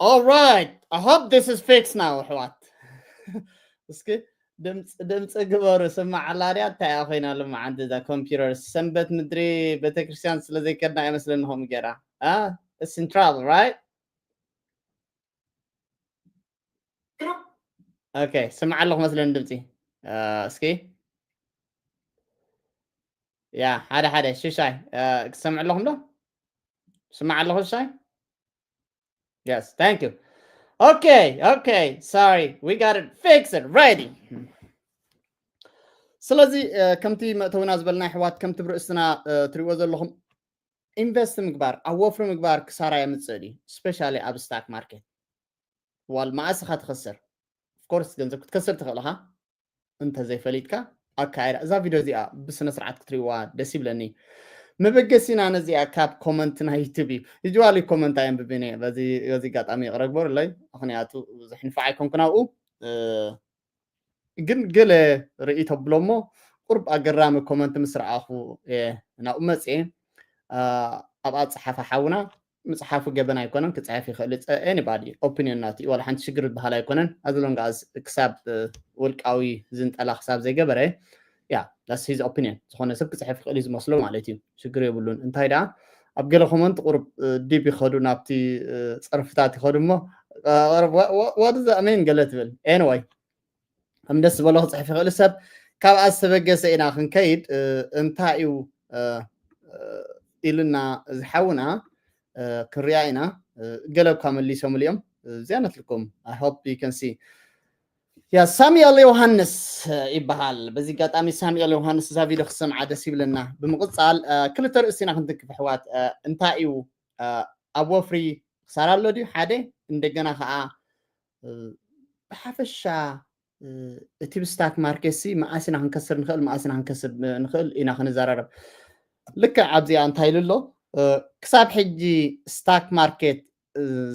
All right. I hope this is fixed now, ኣሕዋት። እስኪ ድምፂ ግበሩ። ስማዕ ኣላ ድያ? እንታይ እያ ኮይና ሎማዓንቲ እዛ ኮምፒውተር? ሰንበት ምድሪ ቤተክርስትያን ስለ ዘይከድና ኣይመስለኒ ከምኡ ገይራ። It's in trouble, right? Okay, ስምዓ ኣለኹ መስለኒ ድምፂ። እስኪ ያ ሓደ ሓደ ሽሻይ ክሰምዕ ኣለኹም ዶ? ስምዓ ኣለኹ ሽሻይ? Yes, thank you. Okay, okay, sorry, we got it fixed, ready. ስለዚ ከምቲ መእተውና ዝበልና ኣሕዋት፣ ከምቲ ብርእስና ትሪእዎ ዘለኹም፣ ኢንቨስት ምግባር ኣብ ወፍሪ ምግባር ክሳራ የምፅእ ድዩ? ስፔሻሊ ኣብ ስታክ ማርኬት ዋል መዓስ ኢኻ ትኸስር? ኦፍኮርስ ገንዘብ ክትከስር ትኽእል ኢኻ እንተዘይፈሊጥካ። ኣካይዳ እዛ ቪድዮ እዚኣ ብስነ ስርዓት ክትሪእዋ ደስ ይብለኒ። መበገሲና ነዚኣ ካብ ኮመንት ናይ ዩቱብ እዩ። ዩዋሊ ኮመንት ኣየንብብን እየ። በዚ ኣጋጣሚ ይቕረ ግበሩለይ፣ ምክንያቱ ብዙሕ ንፋዕ ኣይኮንኩን ኣብኡ። ግን ገለ ርእይቶ ብሎ እሞ ቁርብ ኣገራሚ ኮመንት ምስ ረኣኹ ናብኡ መፅየ። ኣብኣ ፀሓፈ ሓውና፣ ምፅሓፉ ገበን ኣይኮነን፣ ክፅሕፍ ይኽእል። Anybody ኦፒኒዮን ናቱ እዩ፣ ዋላ ሓንቲ ሽግር ዝበሃል ኣይኮነን። ኣዝሎንግ ኣዝ ክሳብ ውልቃዊ ዝንጠላ ክሳብ ዘይገበረ፣ ያ that's his opinion። ዝኾነ ሰብ ክፅሕፍ ይኽእል እዩ ዝመስሎ ማለት እዩ፣ ሽግር የብሉን። እንታይ ደኣ ኣብ ገለ ኮመንት ቁሩብ ዲብ ይኸዱ፣ ናብቲ ፀርፍታት ይኸዱ እሞ what does that mean ገለ ትብል። Anyway ከም ደስ ዝበሎ ክፅሕፍ ይኽእል ሰብ። ካብኣ ዝተበገሰ ኢና ክንከይድ። እንታይ እዩ ኢሉና ዝሓውና ክንሪኣ ኢና። ገለ እኳ መሊሶምሉ እዮም። ዝያነት ልኩም I hope you can see። ያ ሳሙኤል ዮሃንስ ይበሃል። በዚ ኣጋጣሚ ሳሙኤል ዮሃንስ እዛ ቪድዮ ክሰምዓ ደስ ይብለና። ብምቕፃል ክልተ ርእስቲ ኢና ክንትንክፍ ኣሕዋት። እንታይ እዩ ኣብ ወፍሪ ክሳራ ኣሎ ድዩ? ሓደ እንደገና ከዓ ብሓፈሻ እቲ ብስታክ ማርኬት ሲ መዓስ ኢና ክንከስር ንኽእል፣ መዓስ ኢና ክንከስብ ንኽእል ኢና ክንዘራረብ። ልክዕ ኣብዚኣ እንታይ ኢሉ ኣሎ? ክሳብ ሕጂ ስታክ ማርኬት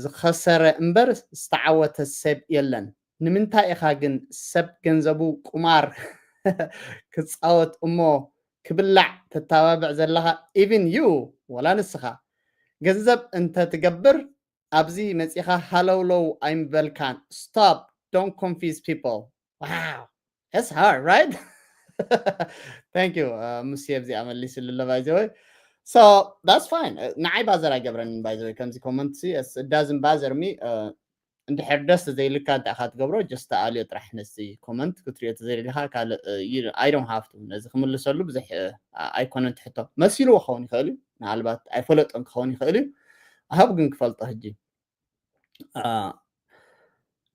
ዝኸሰረ እምበር ዝተዓወተ ሰብ የለን። ንምንታይ ኢኻ ግን ሰብ ገንዘቡ ቁማር ክፃወት እሞ ክብላዕ ተተባብዕ ዘለኻ? Even you፣ ወላ ንስኻ ገንዘብ እንተትገብር ኣብዚ መፂኻ ሃለውለው ኣይምበልካን። Stop, don't confuse people. Wow, that's hard, right? Thank you ሙሴ፣ ኣብዚኣ መሊስሉ ኣሎ። By the way, so that's fine። ንዓይ ባዘር ኣይገብረንን። By the way ከምዚ ኮመንት ሲ it doesn't bother me። እንድሕር ደስ ዘይልካ እንታይ ኢኻ ትገብሮ? Just ተኣልዮ ጥራሕ ነዚ ኮመንት ክትሪኦ ተዘይደሊኻ ካልእ I don't have to ነዚ ክምልሰሉ ብዙሕ ኣይኮነን ትሕቶ። መሲልዎ ክኸውን ይኽእል እዩ፣ ምናልባት ኣይፈለጦን ክኸውን ይኽእል እዩ። ኣሃብ ግን ክፈልጦ ሕጂ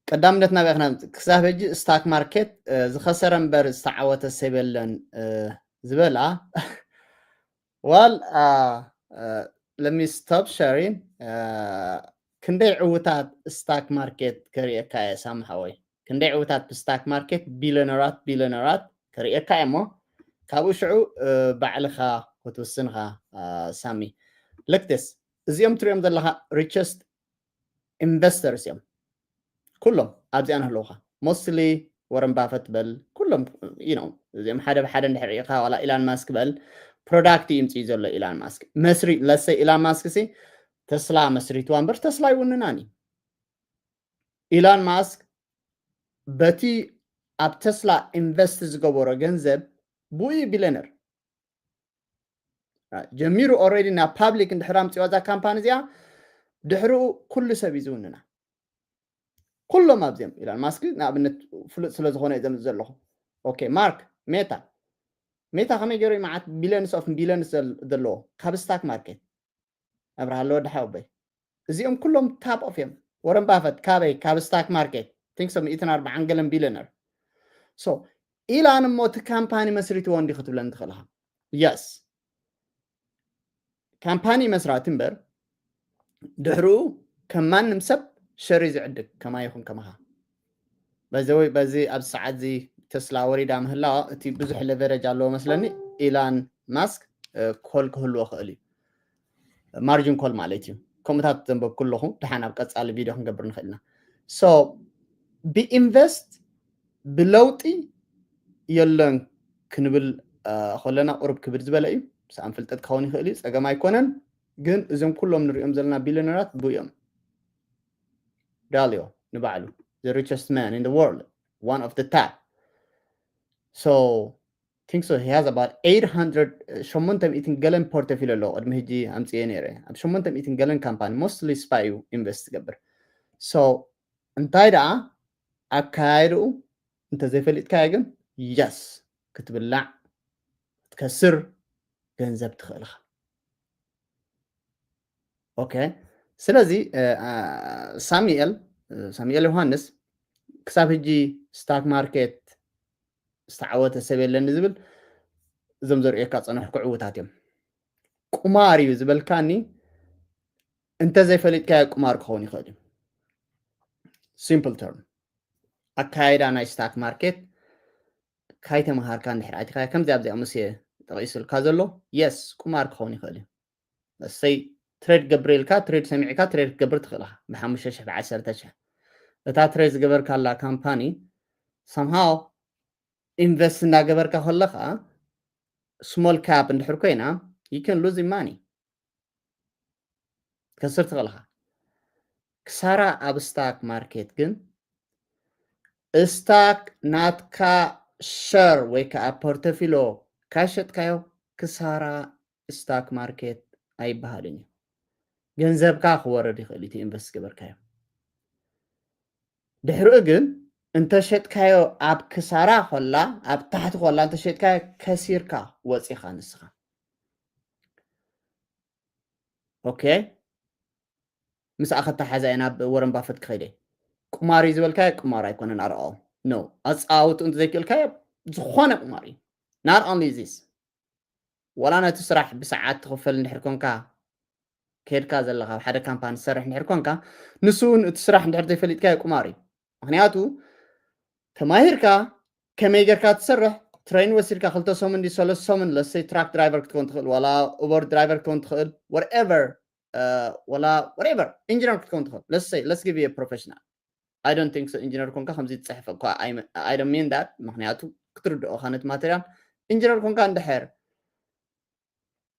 ቀዳምነት ናበይ ክና ክሳብ ሕጂ ስታክ ማርኬት ዝኸሰረ እምበር ዝተዓወተ ሰብ የለን ዝበላ። Well, let me stop sharing። ክንደይ ዕውታት ስታክ ማርኬት ከርእየካ እየ ሳሚ ሓወይ። ክንደይ ዕውታት ብስታክ ማርኬት ቢሊዮነራት ቢሊዮነራት ከርእየካ እየ እሞ ካብኡ ሽዑ ባዕልኻ ክትውስንኻ ሳሚ። Look this፣ እዚኦም ትሪኦም ዘለኻ richest investors እዮም ኩሎም ኣብዚኣ ንህልውኻ። Mostly ወረን ባፈት በል ኩሎም you know እዚኦም ሓደ ብሓደ እንድሕር ርኢኻ ዋላ ኢላን ማስክ በል ፕሮዳክት እዩ ምፅኡ ዘሎ። ኢላን ማስክ መስሪ ለሰ ኢላን ማስክ ሲ ተስላ መስሪትዋ እምበር ተስላ ይውንናን እዩ። ኢላን ማስክ በቲ ኣብ ተስላ ኢንቨስት ዝገበሮ ገንዘብ ብኡ ቢለነር ጀሚሩ already ናብ ፓብሊክ እንድሕር ኣምፅዋ እዛ ካምፓኒ እዚኣ ድሕርኡ ኩሉ ሰብ እዩ ዝውንና። ኩሎም ኣብዚኦም ኢላን ማስክ ንኣብነት ፍሉጥ ስለ ዝኾነ እዩ ዘለኹ። ኦኬ ማርክ ሜታ ሜታ ከመይ ገይሩ መዓት ቢሊዮንስ ኦፍ ቢሊዮንስ ዘለዎ ካብ ስታክ ማርኬት ኣብርሃ ኣለወ ድሓወበይ እዚኦም ኩሎም ታፕ ኦፍ እዮም። ወረን ባፈት ካበይ ካብ ስታክ ማርኬት ቲንክ ሰ ሚእትን ኣርባዓን ገለን ቢሊዮነር። So ኢላን እሞ እቲ ካምፓኒ መስሪትዎ እንዲ ክትብለኒ ትኽእልኻ። የስ ካምፓኒ መስራቲ እምበር ድሕርኡ ከም ማንም ሰብ ሸሪ ዝዕድግ ከማይ ይኹን ከማኻ። በዚ ኣብዚ ሰዓት እዚ ተስላ ወሪዳ ምህላዋ እቲ ብዙሕ ሌቨሬጅ ኣለዎ መስለኒ። ኢላን ማስክ ኮል ክህልዎ ክእል እዩ፣ ማርጅን ኮል ማለት እዩ። ከምኡታት ዘንበብ ኩለኹ ድሓን ኣብ ቀፃሊ ቪድዮ ክንገብር ንኽእል ኢና። So ብኢንቨስት ብለውጢ የለን ክንብል ከለና ቁሩብ ክብድ ዝበለ እዩ። ብሰኣን ፍልጠት ክኸውን ይኽእል እዩ፣ ፀገም ኣይኮነን። ግን እዞም ኩሎም ንሪኦም ዘለና ቢሊዮነራት ብኡ እዮም። Dalio ንባዕሉ the richest man in the world, one of the top. So think so, he has about eight hundred, ሸሞንተ ሚእትን ገለን ፖርተፊል ኣለዎ። ቅድሚ ሕጂ ኣምፅኤ ነይረ። ኣብ ሸሞንተ ሚእትን ገለን ካምፓኒ mostly ስፓ እዩ ኢንቨስት ዝገብር። So እንታይ ደኣ ኣካያይድኡ እንተዘይፈሊጥካዮ ግን የስ ክትብላዕ ክትከስር ገንዘብ ትኽእልኻ። ኦኬ። ስለዚ ሳሙኤል ሳሙኤል ዮሃንስ ክሳብ ሕጂ ስታክ ማርኬት ዝተዓወተ ሰብ የለኒ ዝብል እዞም ዘርእየካ ፀነሕኩ ዕውታት እዮም። ቁማር እዩ ዝበልካኒ እንተዘይፈሊጥካዮ ቁማር ክኸውን ይኽእል እዩ። ሲምፕል ተርም ኣካይዳ ናይ ስታክ ማርኬት ካይተመሃርካ እንድሕር ኣቲኻ ከምዚ ኣብዚኣ ሙሴ ጠቒሱልካ ዘሎ የስ ቁማር ክኸውን ይኽእል እዩ። እሰይ ትሬድ ገብር ኢልካ ትሬድ ሰሚዕካ ትሬድ ክትገብር ትኽእል ኢኻ ብሓሙሽተ ሽሕ ብዓሰርተ ሽሕ። እታ ትሬድ ዝገበርካላ ካምፓኒ ሳምሃው ኢንቨስት እናገበርካ ከለኻ ስሞል ካፕ እንድሕር ኮይና you can lose money ከስር ትኽእል ኢኻ። ክሳራ ኣብ ስታክ ማርኬት ግን ስታክ ናትካ ሸር ወይ ከዓ ፖርተፊሎ ካሸጥካዮ ክሳራ ስታክ ማርኬት ኣይበሃልን እዩ። ገንዘብካ ክወርድ ይኽእል እቲ ኢንቨስት ገበርካዮ። ድሕሪኡ ግን እንተሸጥካዮ ኣብ ክሳራ ኮላ ኣብ ታሕቲ ኮላ እንተሸጥካዮ ከሲርካ ወፂኻ ንስኻ። ኦኬ ምስኣ ከተሓዛ እየ ናብ ወረን ባፈት ክኸይደ ቁማር እዩ ዝበልካዮ ቁማር ኣይኮነን ኣርኣኦ ኖ ኣፃውትኡ እንተዘይክእልካዮ ዝኾነ ቁማር እዩ not only this ወላ ነቲ ስራሕ ብሰዓት ትኽፈል እንድሕር ኮንካ ከድካ ዘለካ ኣብ ሓደ ካምፓኒ ትሰርሕ እንድሕር ኮንካ ንሱ እውን እቲ ስራሕ እንድሕር ዘይፈሊጥካዮ ቁማር እዩ ምክንያቱ ተማሂርካ ከመይ ጌርካ ትሰርሕ ትሬን ወሲድካ ክልተ ሰሙን ዲ ሰለስተ ሰሙን ለሰይ ትራክ ድራይቨር ክትከውን ትኽእል ዋላ ኡበር ድራይቨር ክትከውን ትኽእል whatever ወላ whatever ኢንጂነር ክትከውን ትኽእል ለሰይ let's give you professional I don't think so ኢንጂነር ኮንካ ከምዚ ትፅሕፍ እኳ I don't mean that ምክንያቱ ክትርድኦ ካ ነቲ ማቴሪያል ኢንጂነር ኮንካ እንድሕር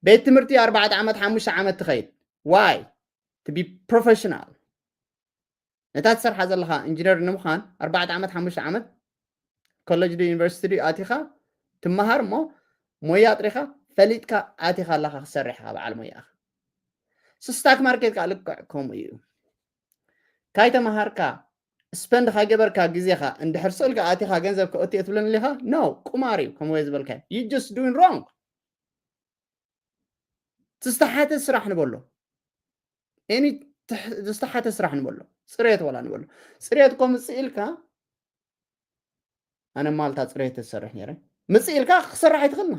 ቤት ትምህርቲ ኣርባዕተ ዓመት ሓሙሽተ ዓመት ትኸይድ why to be professional ነታ ትሰርሓ ዘለኻ ኢንጂነር ንምዃን ኣርባዕተ ዓመት ሓሙሽተ ዓመት ኮለጅ ዶ ዩኒቨርሲቲ ዶ ኣቲኻ ትመሃር እሞ ሞያ ጥሪኻ ፈሊጥካ ኣቲኻ ኣለኻ ክሰርሕ ኢኻ በዓል ሞያ ኢኻ ስታክ ማርኬት ከዓ ልክዕ ከምኡ እዩ ካይተመሃርካ ስፐንድ ካገበርካ ግዜኻ እንድሕር ስእልካ ኣቲኻ ገንዘብ ከእትዮ ትብለኒ ሊኻ ኖ ቁማር እዩ ከምኡ ዝበልካ you just doing wrong ዝተሓተ ስራሕ ንበሎ any ዝተሓተ ስራሕ ንበሎ ፅሬት ወላ ንበሎ ፅሬት ኮ ምፅእ ኢልካ ኣነ ማልታ ፅሬት ትሰርሕ ነረ ምፅእ ኢልካ ክሰርሕ ኣይትኽእልና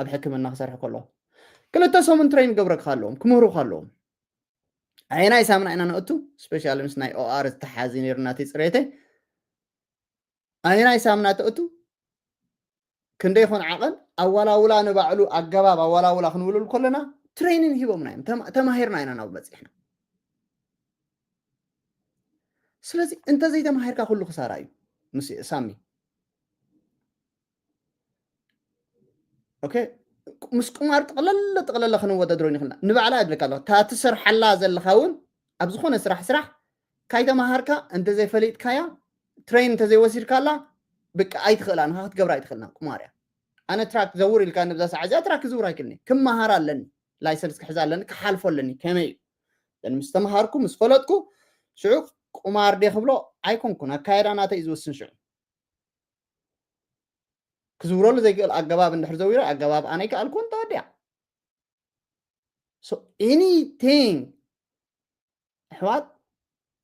ኣብ ሕክምና ክሰርሕ ከሎ ክልተ ሰሙን ትሬን ገብረካ ኣለዎም ክምህሩካ ኣለዎም ኣየናይ ሳምና ኢና ነእቱ ስፔሻሊ ምስ ናይ ኦኣር ዝተሓዚ ነርና እቲ ፅሬተይ ኣየናይ ሳምና ተእቱ ክንደይ ይኾን ዓቐን ኣዋላውላ ንባዕሉ ኣገባብ ኣዋላውላ ክንብልሉ ከለና ትሬኒን ሂቦምና እዮም ተማሂርና ኢና ናብ በፂሕና ስለዚ እንተዘይተማሂርካ ኩሉ ክሳራ እዩ ምስ ሳሚ ኦኬ ምስ ቁማር ጥቕለለ ጥቕለለ ክንወዳድሮ ንኽልና ንባዕላ እድልካ ኣለካ እታ ትሰርሓላ ዘለካ እውን ኣብ ዝኾነ ስራሕ ስራሕ ካይተማሃርካ እንተዘይፈሊጥካያ ትሬን እንተዘይወሲድካላ ብቃ ኣይትኽእላ ንካ ክትገብራ ኣይትኽእልና ቁማር እያ ኣነ ትራክ ዘውር ኢልካ ንብዛ ሰዓት እዚኣ ትራክ ክዝውር ኣይክልኒ ክመሃር ኣለኒ ላይሰንስ ክሕዝ ኣለኒ ክሓልፎ ኣለኒ ከመይ እዩ ምስ ተምሃርኩ ምስ ፈለጥኩ ሽዑ ቁማር ደ ክብሎ ኣይኮንኩን ኣካየዳ ናተ እዩ ዝውስን ሽዑ ክዝውረሉ ዘይክእል ኣገባብ እንድሕር ዘዊረ ኣገባብ ኣነ ይከኣልኩን ተወዲያ so anything ኣሕዋት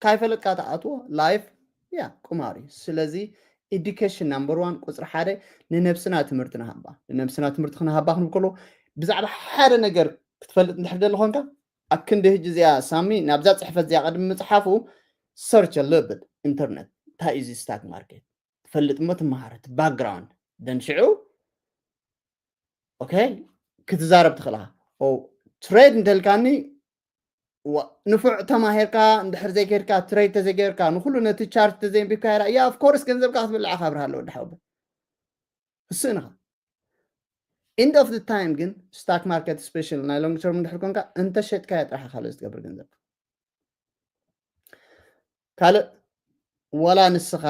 ካይፈለጥካ ተኣትዎ ላይፍ ያ ቁማር እዩ ስለዚ ኤዱኬሽን ናምበር ዋን ቁፅሪ ሓደ ንነብስና ትምህርቲ ንሃባ ንነብስና ትምህርቲ ክንሃባ ክንብል ከሎ ብዛዕባ ሓደ ነገር ክትፈልጥ እንድሕር ደሊ ኮንካ ኣብ ክንዲ ህጂ እዚኣ ሳሚ ናብዛ ፅሕፈት እዚኣ ቅድሚ ምፅሓፉ ሰርች ልብል ኢንተርነት እንታይ እዩ ስታክ ማርኬት ትፈልጥ እሞ ትመሃር እቲ ባክግራውንድ ደን ሽዑ ኦኬ ክትዛረብ ትኽእልኻ ትሬድ እንተልካኒ ንፉዕ ተማሂርካ እንድሕር ዘይከድካ ትሬድ ተዘይገርካ ንኩሉ ነቲ ቻርጅ ተዘይንቢብካ ያ ኦፍኮርስ ገንዘብካ ክትብልዓ ካብርሃ ኣለዎ ድሓውብ እስእንኻ end of the time ግን ስታክ ማርኬት ስፔሻል ናይ ሎንግ ተርም እንድሕር ኮንካ እንተሸጥካዮ ጥራሕ ካልእ ዝገብር ገንዘብ ካልእ ወላ ንስኻ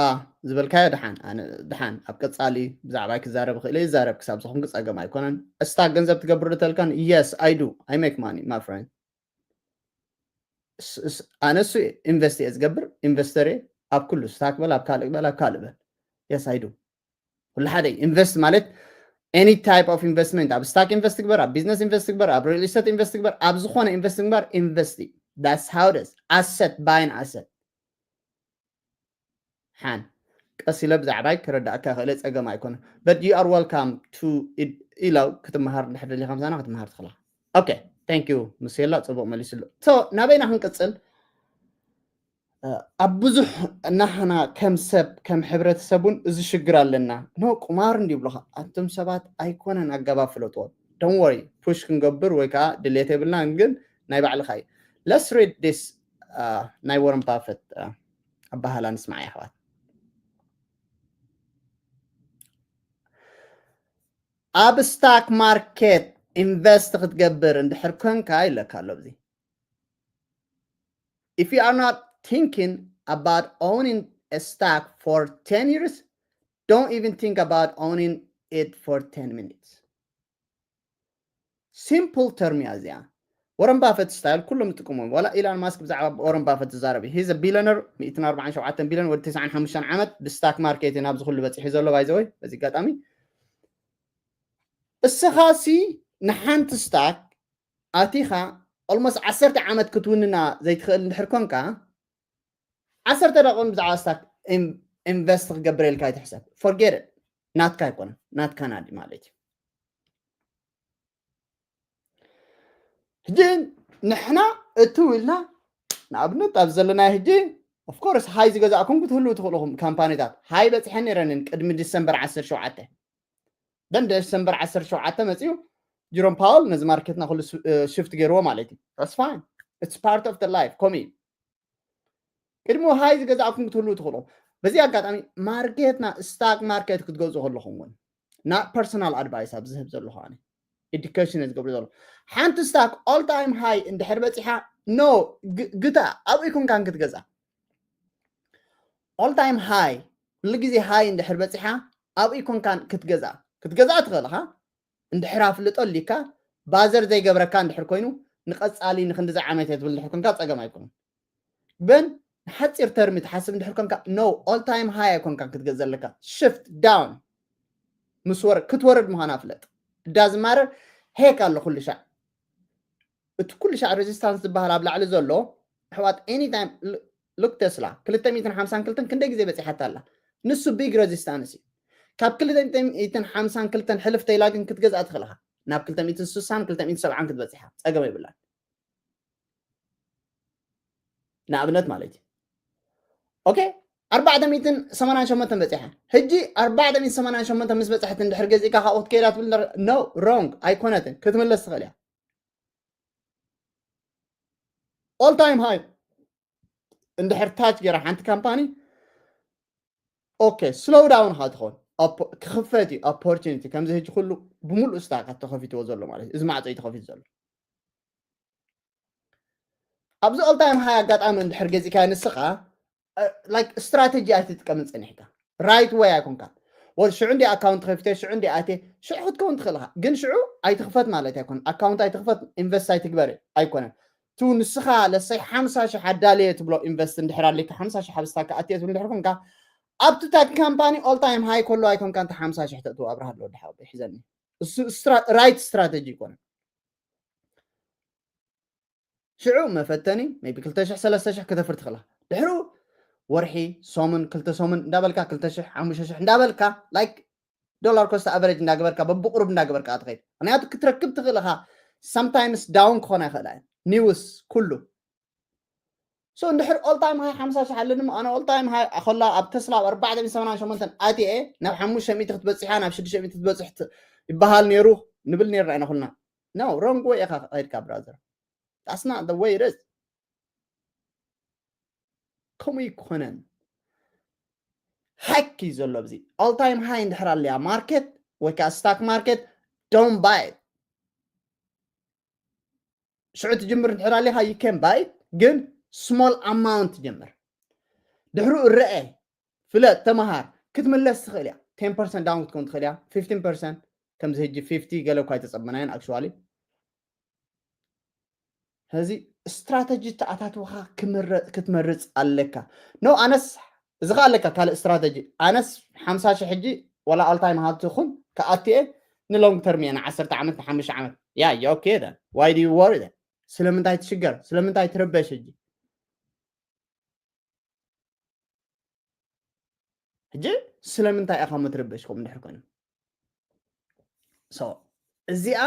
ዝበልካዮ ድሓን ኣነ ድሓን ኣብ ቀጻሊ ብዛዕባይ ክዛረብ ክእል ይዛረብ ክሳብ ዝኾንኩ ጸገም ኣይኮነን። እስታክ ገንዘብ ትገብር ዶ ተልካን? Yes, I do, I make money, my friend። ኣነ እሱ ኢንቨስት እየ ዝገብር። ኢንቨስተር እየ ኣብ ኩሉ ስታክ በል ኣብ ካልእ በል ኣብ ካልእ በል። Yes, I do። ኩሉ ሓደ ኢንቨስት ማለት any type of investment፣ ኣብ ስታክ ኢንቨስት ግበር፣ ኣብ ቢዝነስ ኢንቨስት ግበር፣ ኣብ ሪል ስቴት ኢንቨስት ግበር፣ ኣብ ዝኾነ ኢንቨስት ግበር፣ ኢንቨስት። That's how it is. Asset, buying asset። ሓን ቀስ ኢለ ብዛዕባይ ክረዳእካ ክእለ ጸገም ኣይኮነ። But you are welcome to ኢላ ክትመሃር እንድሕር ደሊኻ ምሳና ክትመሃር ትኽእላ። Okay, thank you። ምስ የላ ጽቡቕ መሊስሉ። So ናበይና ክንቅጽል? ኣብ ብዙሕ ናህና ከም ሰብ ከም ሕብረተሰብ እውን እዚ ሽግር ኣለና። ኖ ቁማር እንዲ ይብሉኻ ኣንቱም ሰባት ኣይኮነን ኣገባብ ፍለጥዎ። Don't worry፣ ፑሽ ክንገብር ወይ ከዓ ድሌት የብልናን፣ ግን ናይ ባዕልኻ እዩ። Let's read this። ናይ ወረን ባፈት ኣባህላ ንስማዕ የሕዋት። ኣብ ስታክ ማርኬት ኢንቨስት ክትገብር እንድሕር ኮንካ ይለካ ኣሎ እዚ። If you are not thinking about owning a stock for ten years, don't even think about owning it for ten minutes. Simple term እያ እዚኣ። ወረን ባፈት ስታይል ኩሎም ይጥቀሙ። ዋላ ኢላን ማስክ ብዛዕባ ወረን ባፈት ዝዛረብ እዩ። He's a billionaire፣ ሚእትን ኣርባዓን ሸውዓተን ቢልዮን ወዲ ተስዓን ሓሙሽተን ዓመት ብስታክ ማርኬት እዩ ናብዚ ኩሉ በፂሑ ዘሎ። ባይዘወይ በዚ ኣጋጣሚ እስኻ ሲ ንሓንቲ ስታክ ኣቲኻ ኦልሞስት ዓሰርተ ዓመት ክትውንና ዘይትኽእል እንድሕር ኮንካ ዓሰርተ ደቂቕ ብዛዕባ ስታክ ኢንቨስት ክገብር ኢልካ ኣይትሕሰብ። Forget it። ናትካ ኣይኮነን፣ ናትካ ናዲ ማለት እዩ። ሕጂ ንሕና እትው ኢልና ንኣብነት ኣብ ዘለናዮ ሕጂ ኦፍኮርስ ሃይ ዝገዛእኩም ክትህልው ትኽእሉ ኢኹም። ካምፓኒታት ሃይ በፅሐን ነይረንን ቅድሚ ዲሰምበር ዓሰርተ ሸውዓተ። ደን ዲሰምበር ዓሰርተ ሸውዓተ መፂኡ ጅሮም ፓወል ነዚ ማርኬትና ኩሉ ሽፍት ገይርዎ ማለት እዩ። That's fine, it's part of the life። ከምኡ እዩ። ቅድሚ ሃይ ዝገዛእኩም ክትህልው ትኽእሉ። በዚ ኣጋጣሚ ማርኬትና ስታክ ማርኬት ክትገዝኡ ከለኹም እውን ና ፐርሶናል ኣድቫይስ ኣብ ዝህብ ዘለኹ ኣነ ኤዱኬሽን ዝገብሩ ዘሎ ሓንቲ ስታክ ኦል ታይም ሃይ እንድሕር በፂሓ ኖ ግታ ኣብኡ ይኮንካን ክትገዛ። ኦል ታይም ሃይ ኩሉ ግዜ ሃይ እንድሕር በፂሓ ኣብኡ ይኮንካን ክትገዛ ክትገዛ ትኽእልኻ። እንድሕር ኣፍልጦ ኣሊካ ባዘር ዘይገብረካ እንድሕር ኮይኑ ንቐፃሊ ንክንድዚ ዓመት እየ ትብል እንድሕር ኮንካ ፀገም ኣይኮኑን። ግን ንሓፂር ተርሚ ትሓስብ እንድሕር ኮንካ ኖ ኦል ታይም ሃይ ኣይኮንካን ክትገዝ ዘለካ ሽፍት ዳውን ምስ ወረ ክትወርድ ምዃና ፍለጥ። እዳ ዝማረር ሄክ ኣሎ ኩሉ ሻዕ እቲ ኩሉ ሻዕ ሬዚስታንስ ዝበሃል ኣብ ላዕሊ ዘሎ ኣሕዋት ኤኒታይም ሉክ ቴስላ ክልተ ሚእትን ሓምሳን ክልተን ክንደይ ግዜ በፂሓታ ኣላ። ንሱ ቢግ ሬዚስታንስ እዩ። ካብ ክልተ ሚእትን ሓምሳን ክልተን ሕልፍ ተይላ ግን ክትገዝኣ ትኽእልኻ ናብ ክልተ ሚእትን ስሳን ክልተ ሚእትን ሰብዓን ክትበፅሓ ፀገም የብላን። ንኣብነት ማለት እዩ። ኦኬ ኣርባዕተ ሚእትን ሰማንያን ሸሞንተን በፂሓ ሕጂ ኣርባዕተ ሚእትን ሰማንያን ሸሞንተን ምስ በፅሐት እንድሕር ገዚእካ ካብኡ ክትከይዳ ትብል no wrong ኣይኮነትን ክትምለስ ትኽእል እያ። All time high እንድሕር ታች ገይራ ሓንቲ ካምፓኒ ኦኬ ስሎው ዳውን ካ ትኸውን ክኽፈት እዩ ኦፖርቹኒቲ ከምዚ ሕጂ ኩሉ ብምሉእ ስታካት ተኸፊትዎ ዘሎ ማለት እዩ። እዚ ማዕፆ እዩ ተኸፊቱ ዘሎ። ኣብዚ ኦል ታይም ሃይ ኣጋጣሚ እንድሕር ገዚእካ ንስኻ ላይክ ስትራቴጂ ኣይትጥቀምን ፀኒሕካ ራይት ወይ ኣይኮንካ ወል ሽዑ እንዲ ኣካውንት ከፊተ ሽዑ እንዲ ኣቴ ሽዑ ክትከውን ትኽእልካ ግን ሽዑ ኣይትኽፈት ማለት ኣይኮን ኣካውንት ኣይትኽፈት ኢንቨስት ኣይትግበር ኣይኮነን። ቱ ንስኻ ለሰይ ሓምሳ ሽሕ ኣዳልየ ትብሎ ኢንቨስት እንድሕር ኣሊካ ሓምሳ ሽሕ ኣብ ስታክ ኣትየ ትብል እንድሕር ኮንካ ኣብቲ ታክ ካምፓኒ ኦል ታይም ሃይ ከሎ ኣይኮንካ እንተ ሓምሳ ሽሕ ተእትው ኣብርሃ ኣሎ ወዲ ሓወይ ሒዘኒ እሱ ራይት ስትራቴጂ ኣይኮነን። ሽዑ መፈተኒ maybe ክልተ ሽሕ ሰለስተ ሽሕ ከተፍር ትኽእላ ድሕሩ ወርሒ ሰሙን ክልተ ሰሙን እንዳበልካ ክልተ ሽሕ ሓሙሽተ ሽሕ እንዳበልካ like ዶላር ኮስት ኣቨሬጅ እንዳገበርካ በብቁሩብ እንዳገበርካ ትኸይድ ምክንያቱ ክትረክብ ትኽእል ኢኻ። Sometimes down ክኾና ይኽእላ እየን ኒውስ ኩሉ so እንድሕር all time high ሓምሳ ሽሕ ኣለኒ እሞ ኣነ all time high ኣኸላ ኣብ ተስላ ኣብ ኣርባዕተ ሚእትን ሰማንያን ሸሞንተን ኣትየ ናብ ሓሙሽተ ሚእቲ ክትበፅሕ እያ ናብ ሽዱሽተ ሚእቲ ክትበፅሕ ይበሃል ነይሩ ንብል ነይርና ኢና ኩልና። No wrong way ኢኻ ከይድካ ብራዘር። That's not the way it is። ከምኡ ኣይኮነን። ሃይክ እዩ ዘሎ ኣብዚ all time high እንድሕር ኣለያ ማርኬት ወይ ከዓ ስታክ ማርኬት don't buy it። ሽዑ ትጅምር እንድሕር ኣሊኻ you can buy it ግን small amount ትጀምር። ድሕሩ እረአ፣ ፍለጥ፣ ተመሃር። ክትምለስ ትኽእል እያ። ten percent down ክትከውን ትኽእል እያ። Fifteen percent፣ ከምዚ ሕጂ fifty ገለ እኳ ኣይተጸበናዮን actually። ሕዚ ስትራተጂ ተኣታትወኻ ክትመርጽ ኣለካ። ኖ ኣነስ እዚ ኸ ኣለካ ካልእ ስትራተጂ። ኣነስ ሓምሳ ሽሕ ሕጂ ዋላ all time ሃብቲ ኹን ክኣትየ ንሎንግ ተርም እየ ንዓሰርተ ዓመት ንሓሙሽተ ዓመት። Yeah, okay then, why do you worry then? ስለምንታይ ትሽገር? ስለምንታይ ትርበሽ? ሕጂ ሕጂ ስለምንታይ ኢኻ ምትርበሽ? ከምኡ እንድሕር ኮይኑ እዚኣ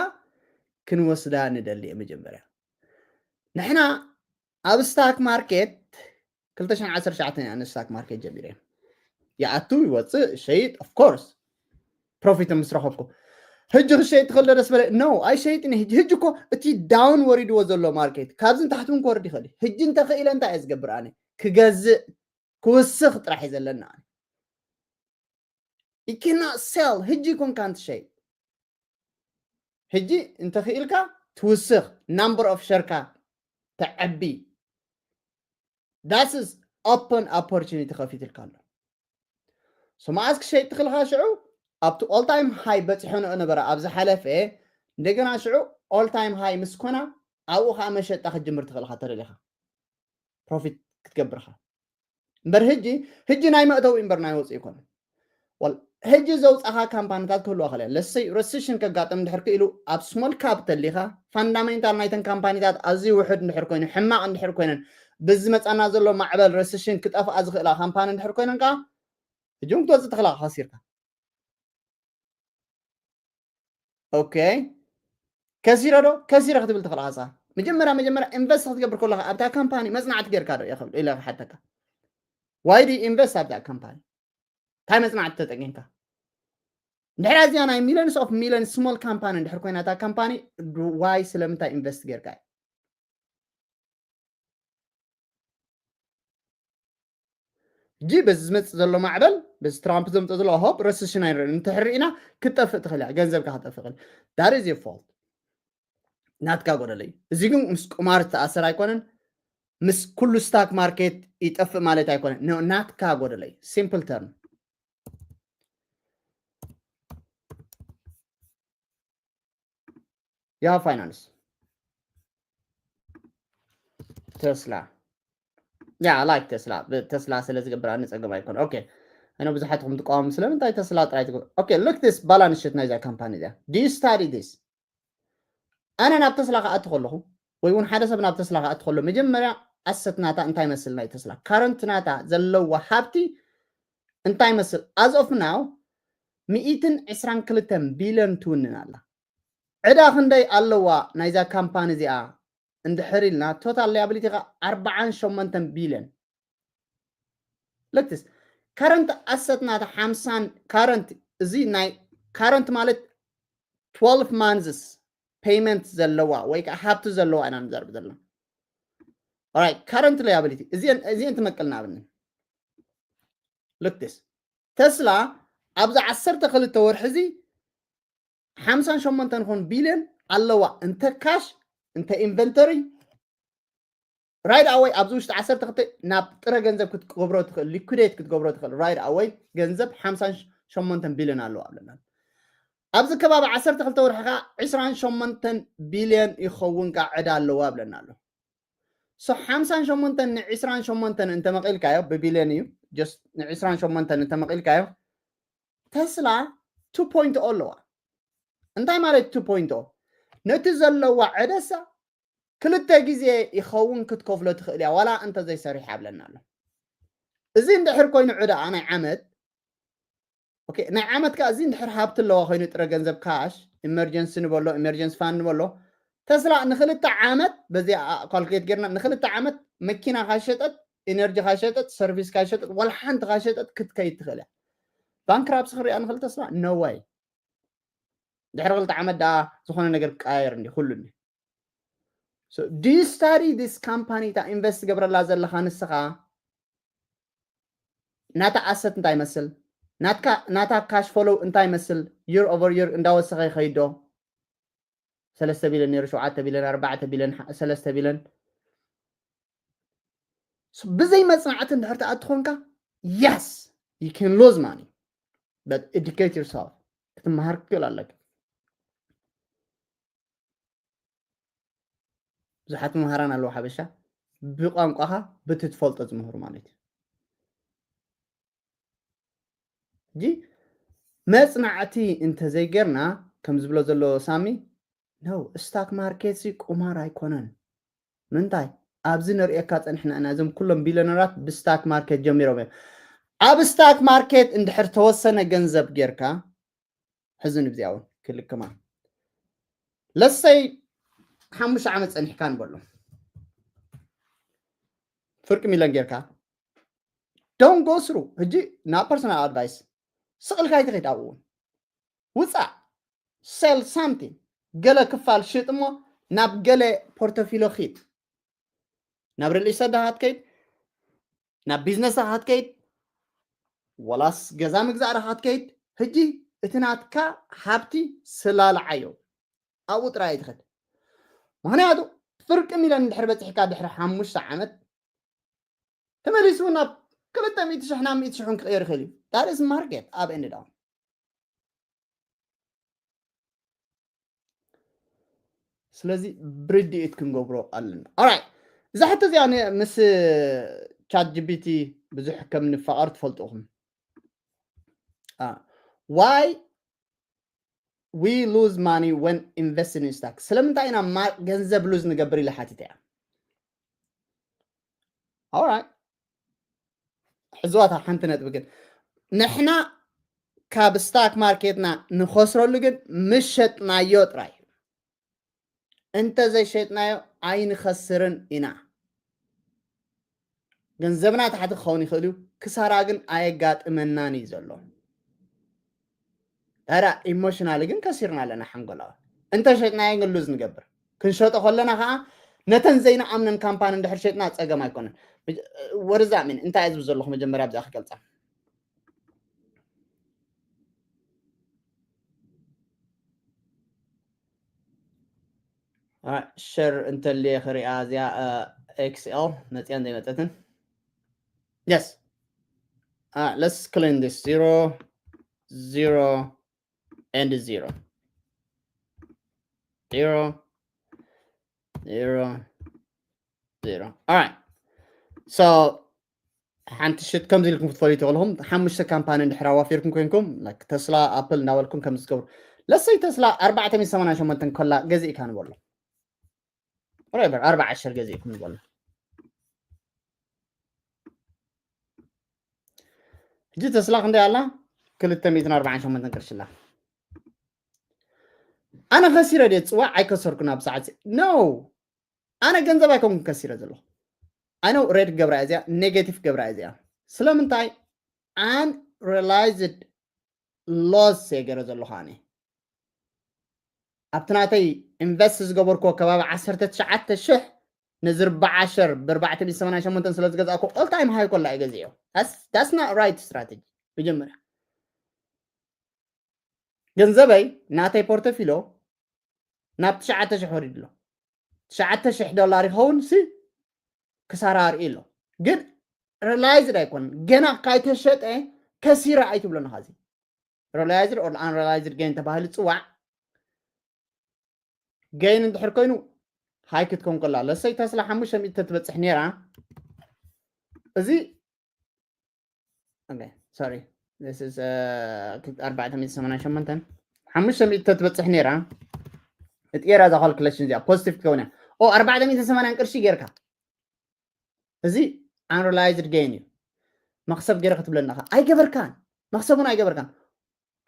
ክንወስዳ ንደሊ እየ። መጀመርያ ንሕና ኣብ ስታክ ማርኬት ክልተ ሽሕን ዓሰርተ ትሽዓተን እያ ንስታክ ማርኬት ጀሚረ። ይኣቱ ይወፅእ ሸይጥ of course ፕሮፊት ምስ ረኸብኩ። ሕጂ ክሸይጥ ትኽእል ደስ በለ? No, ኣይሸይጥን። ሕጂ ሕጂ እኮ እቲ ዳውን ወሪድዎ ዘሎ ማርኬት ካብዚ ንታሕቲ እውን ክወርድ ይኽእል። ሕጂ እንተኽኢለ እንታይ እየ ዝገብር? ኣነ ክገዝእ ክውስኽ ጥራሕ እዩ ዘለና። You cannot sell። ሕጂ ኮንካ እንትሸይጥ ሕጂ እንተኽኢልካ ትውስኽ፣ number of ሸርካ ተዐቢ። That's open opportunity ከፊትልካ ኣሎ። So መዓስ ክሸይጥ ትኽእልካ? ሽዑ ኣብቲ all time high በፂሖ ንኦ ነበረ ኣብ ዝሓለፈ። እንደገና ሽዑ all time high ምስ ኮና ኣብኡ ከዓ መሸጣ ክትጅምር ትኽእልካ ተደሊኻ ፕሮፊት ክትገብርካ። እምበር ሕጂ ሕጂ ናይ መእተዊ እምበር ናይ ወፅኢ ይኮነ። ሕጂ ዘውፃኻ ካምፓኒታት ክህልዋ ከለ ለሰይ ረሲሽን ከጋጥም እንድሕር ክኢሉ ኣብ ስሞል ካፕ ተሊኻ ፋንዳሜንታል ናይተን ካምፓኒታት ኣዝዩ ውሕድ እንድሕር ኮይኑ ሕማቕ እንድሕር ኮይነን ብዝመፃና ዘሎ ማዕበል ረሲሽን ክጠፍኣ ዝኽእላ ካምፓኒ እንድሕር ኮይነን ከዓ ሕጂ እውን ክትወፅእ ትኽእላ ከሲርካ። ኦኬ ከሲረ ዶ ከሲረ ክትብል ትኽእል ኣሳ መጀመርያ መጀመርያ ኢንቨስት ክትገብር ከለካ ኣብታ ካምፓኒ መፅናዕቲ ጌርካ ዶ ኢለ ክሓተካ ዋይ ዲ ኢንቨስት ኣብታ ካምፓኒ እንታይ መፅናዕቲ ተጠቂምካ እንድሕር እዚኣ ናይ ሚሊዮንስ ኦፍ ሚሊዮን ስሞል ካምፓኒ እንድሕር ኮይና እታ ካምፓኒ ዋይ ስለምንታይ ኢንቨስት ጌርካ ሕጂ በዚ ዝመፅእ ዘሎ ማዕበል በዚ ትራምፕ ዘምፅእ ዘሎ ሆፕ ረስሽን ኣይንርኢ እንተሕርኢና ክትጠፍእ ትኽእል እያ ገንዘብካ ክትጠፍእ ክእል that is your fault ናትካ ጎደለ እዩ እዚ ግን ምስ ቁማር ዝተኣሰር ኣይኮነን ምስ ኩሉ ስታክ ማርኬት ይጠፍእ ማለት ኣይኮነን ናትካ ጎደለ እዩ simple term Yahoo Finance Tesla yeah I like Tesla Tesla ስለ ዝገብር ኣነ ፀገም ኣይኮነ okay እነ ብዙሓትኩም ትቃወሙ ስለምንታይ ተስላ ጥራይ ትገብር okay look this ባላንስ ሽት ናይዛ ካምፓኒ እዚኣ do you study this ኣነ ናብ ተስላ ክኣቱ ከለኹ ወይ እውን ሓደ ሰብ ናብ ተስላ ክኣቱ ከሎ መጀመርያ ኣሰት ናታ እንታይ መስል ናይ ተስላ ካረንት ናታ ዘለዋ ሃብቲ እንታይ መስል as of now ሚእትን ዕስራን ክልተን ቢልዮን ትውንን ኣላ ዕዳ ክንደይ ኣለዋ ናይዛ ካምፓኒ እዚኣ እንድሕር ኢልና total liability ኻ ኣርባዓን ሸሞንተን ቢልዮን look this current asset ናታ ሓምሳን current እዚ ናይ current ማለት twelve months payment ዘለዋ ወይ ከዓ ሃብቲ ዘለዋ ኢና ንዛርብ ዘለና right current liability እዚአን እዚአን ትመቅልና ኣብንን look this ተስላ ኣብዚ ዓሰርተ ክልተ ወርሒ እዚ ሓምሳን ሸሞንተን ቢልዮን ኣለዋ እንተ ካሽ እንተ ኢንቨንተሪ right away ኣብዚ ውሽጢ ዓሰርተ ክልተ ናብ ጥረ ገንዘብ ክትገብሮ ትኽእል liquidate ክትገብሮ ትኽእል right away ገንዘብ ሓምሳን ሸሞንተን ቢልዮን ኣለዋ ኣለና ኣብዚ ከባቢ ዓሰርተ ክልተ ወርሒ ከዓ ዕስራን ሸሞንተን ቢልዮን ይኸውን ከዓ ዕዳ ኣለዋ ኣብለና ኣሎ so ሓምሳን ሸሞንተን ን ዕስራን ሸሞንተን እንተመቒልካዮ ብቢልዮን እዩ just ን ዕስራን ሸሞንተን እንተመቒልካዮ ተስላ two point o ኣለዋ እንታይ ማለት two point o ነቲ ዘለዋ ዕደሳ ክልተ ግዜ ይኸውን ክትከፍሎ ትኽእል እያ ዋላ እንተዘይሰሪሕ ኣብለና ኣሎ እዚ እንድሕር ኮይኑ ዕዳኣ ናይ ዓመት ናይ ዓመት ከዓ እዚ እንድሕር ሃብቲ ኣለዋ ኮይኑ ጥረ ገንዘብ ካሽ ኢመርጀንሲ ንበሎ ኢመርጀንሲ ፋን ንበሎ ተስላ ንክልተ ዓመት በዚ ካልኩሌት ጌርና ንክልተ ዓመት መኪና ካሸጠት ኢነርጂ ካሸጠት ሰርቪስ ካሸጠት ዋላ ሓንቲ ካሸጠት ክትከይድ ትኽእል እያ ባንክራፕሲ ክሪኣ ንክእል ተስላ no way ድሕሪ ክልተ ዓመት ደኣ ዝኾነ ነገር ክቀያየር እንዲ ኩሉ እንዲ do you study this company እታ ኢንቨስት ትገብረላ ዘለኻ ንስኻ ናታ ኣሰት እንታይ ይመስል ናታ ካሽ ፎሎው እንታይ ይመስል year over year እንዳወሰኸ ይኸይድ ዶ ሰለስተ ቢልዮን ነይሩ ሸውዓተ ቢልዮን ኣርባዕተ ቢልዮን ሰለስተ ቢልዮን ብዘይ መፅናዕቲ እንድሕር ትኣትኾንካ፣ yes, you can lose money, but educate yourself. ክትመሃር ክክእል ኣለካ። ብዙሓት መምሃራን ኣለዉ ሓበሻ፣ ብቋንቋኻ ብቲ ትፈልጦ ዝምህሩ ማለት እዩ። እጂ መፅናዕቲ እንተዘይጌርና፣ ከም ዝብሎ ዘሎ ሳሚ፣ no, ስታክ ማርኬት ሲ ቁማር ኣይኮነን። ምንታይ? ኣብዚ ንርእየካ ጸኒሕና ኢና። እዞም ኩሎም ቢልዮነራት ብስታክ ማርኬት ጀሚሮም እዮም። ኣብ ስታክ ማርኬት እንድሕር ተወሰነ ገንዘብ ጌርካ፣ ሕዚ ንግዚኣ እውን ክልክማ፣ ለሰይ ሓሙሽተ ዓመት ጸኒሕካ ንበሎ፣ ፍርቂ ሚልዮን ጌርካ፣ don't go through። ሕጂ ናብ personal advice፣ ስቕ ኢልካ ኣይትኸይድ። ኣብኡ እውን ውፃእ፣ sell something፣ ገለ ክፋል ሽጥ እሞ ናብ ገለ ፖርቶፊሎ ኺድ። ናብ ሪል ኢስቴት ዳኻ ትከይድ፣ ናብ ቢዝነስ ዳኻ ትከይድ፣ ወላስ ገዛ ምግዛእ ዳኻ ትከይድ። ሕጂ እቲ ናትካ ሃብቲ ስላልዓዮ፣ ኣብኡ ጥራይ ኣይትኸድ። ምኽንያቱ ፍርቂ ሚልዮን እንድሕር በፂሕካ ድሕሪ ሓሙሽተ ዓመት፣ ተመሊሱ ናብ ክልተ ሚእቲ ሽሕ ናብ ሚእቲ ሽሕ ክቕየር ይኽእል እዩ። That is market up and down። ስለዚ ብርድኢት ክንገብሮ ኣለና። Alright፣ እዛ ሕቶ እዚኣ ን-፣ ምስ ቻት ጂ ፒ ቲ ብዙሕ ከም ንፋቐር ትፈልጡ ኢኹም። አ፣ why we lose money when investing in stock? ስለምንታይ ኢና ማ-፣ ገንዘብ ሉዝ ንገብር ኢለ ሓቲተ እያ። Alright፣ ሕዝዋታ ሓንቲ ነጥቢ ግን፣ ንሕና ካብ ስታክ ማርኬትና ንኸስረሉ ግን ምስ ሸጥናዮ ጥራይ እዩ። እንተ ዘይሸጥናዮ ኣይንኸስርን ኢና። ገንዘብና ታሕቲ ክኸውን ይኽእል እዩ፣ ክሳራ ግን ኣየጋጥመናን እዩ ዘሎ። ታዲያ ኢሞሽናሊ ግን ከሲርና ኣለና ሓንጎላዊ። እንተ ሸጥናዮ ግን ሉዝ ንገብር። ክንሸጦ ከለና ከዓ ነተን ዘይንኣምነን ካምፓኒ እንድሕር ሸጥና ጸገም ኣይኮነን። ወርዛ ሚን እንታይ እየ ዝብል ዘለኹ መጀመርያ ብዛ ክገልጻ። ሸር እንተልየ ክሪኣ እዚኣ ኤክስኤል መፅያን ዘይመፀትን። Yes. Uh, let's clean this. Zero, zero, and zero. Zero, zero, zero. All right. So ሓንቲ ሽት ከምዚ ኢልኩም ክትፈልዩ ትኽእልኹም። ሓሙሽተ ካምፓኒ እንድሕር ኣዋፊርኩም ኮይንኩም፣ like ተስላ፣ ኣፕል እናበልኩም ከምዚ ትገብሩ። ለሰይ ተስላ ኣርባዕተ ሚእቲ ሰማንያን ሸሞንተን ኮላ ገዚእካ ንበሎ። Whatever፣ ኣርባዓ ሸር ገዚእኩም ንበሎ። ሕጂ ተስላ ክንደይ ኣላ? ክልተ ሚእትን ኣርባዓን ሸሞንተን ቅርሺ ኣላ። ኣነ ከሲረ ድየ ዝፅዋዕ? ኣይከሰርኩን ኣብ ሰዓት እዚ። No። ኣነ ገንዘብ ኣይኮንኩን ከሲረ ዘለኹ። ኣነ ሬድ ገብራ እዚኣ፣ ኔጌቲቭ ገብራ እዚኣ። ስለምንታይ? Unrealized loss እየ ገይረ ዘለኹ ኣነ። ኣብቲ ናተይ ኢንቨስት ዝገበርኩዎ ከባቢ ዓሰርተ ትሽዓተ ሽሕ ነዚ ኣርባዓ ሸር ብኣርባዕተ ሚእቲ ሰማንያን ሸሞንተን ስለ ዝገዛእኩ፣ all time high ኮላ እየ ገዚኦ። That's, that's not right strategy። መጀመርያ ገንዘበይ ናተይ ፖርቶፊሎ ናብ ትሽዓተ ሽሕ ወሪዱ ኣሎ። ትሽዓተ ሽሕ ዶላር ይኸውን ሲ ክሳራ ኣርኢ ኣሎ። ግን ሪላይዝድ ኣይኮነን። ገና ካይተሸጠ ከሲረ ኣይትብሎን ኢኻ። እዚ ሪላይዝድ ኦር ኣንሪላይዝድ ጌን ተባሂሉ ዝፅዋዕ ጌን እንድሕር ኮይኑ ሃይ ክትከውን ከላ፣ ለሰይ ተስላ ሓሙሽተ ሚእቲ ተትበፅሕ ነይራ። እዚ Okay, sorry. This is, uh, ኣርባዕተ ሚእቲ ሰማንያን ሸሞንተን። ሓሙሽተ ሚእቲ ተትበፅሕ ነይራ። እቲ ኤራ እዛ ካልኩሌሽን እዚኣ ፖዚቲቭ ክትከውን እያ። ኦ፣ ኣርባዕተ ሚእቲ ሰማንያን ቅርሺ ጌርካ። እዚ ኣንሪላይዝድ ጌን እዩ። መኽሰብ ጌረ ክትብለና ኢኻ። ኣይገበርካን። መኽሰብ እውን ኣይገበርካን።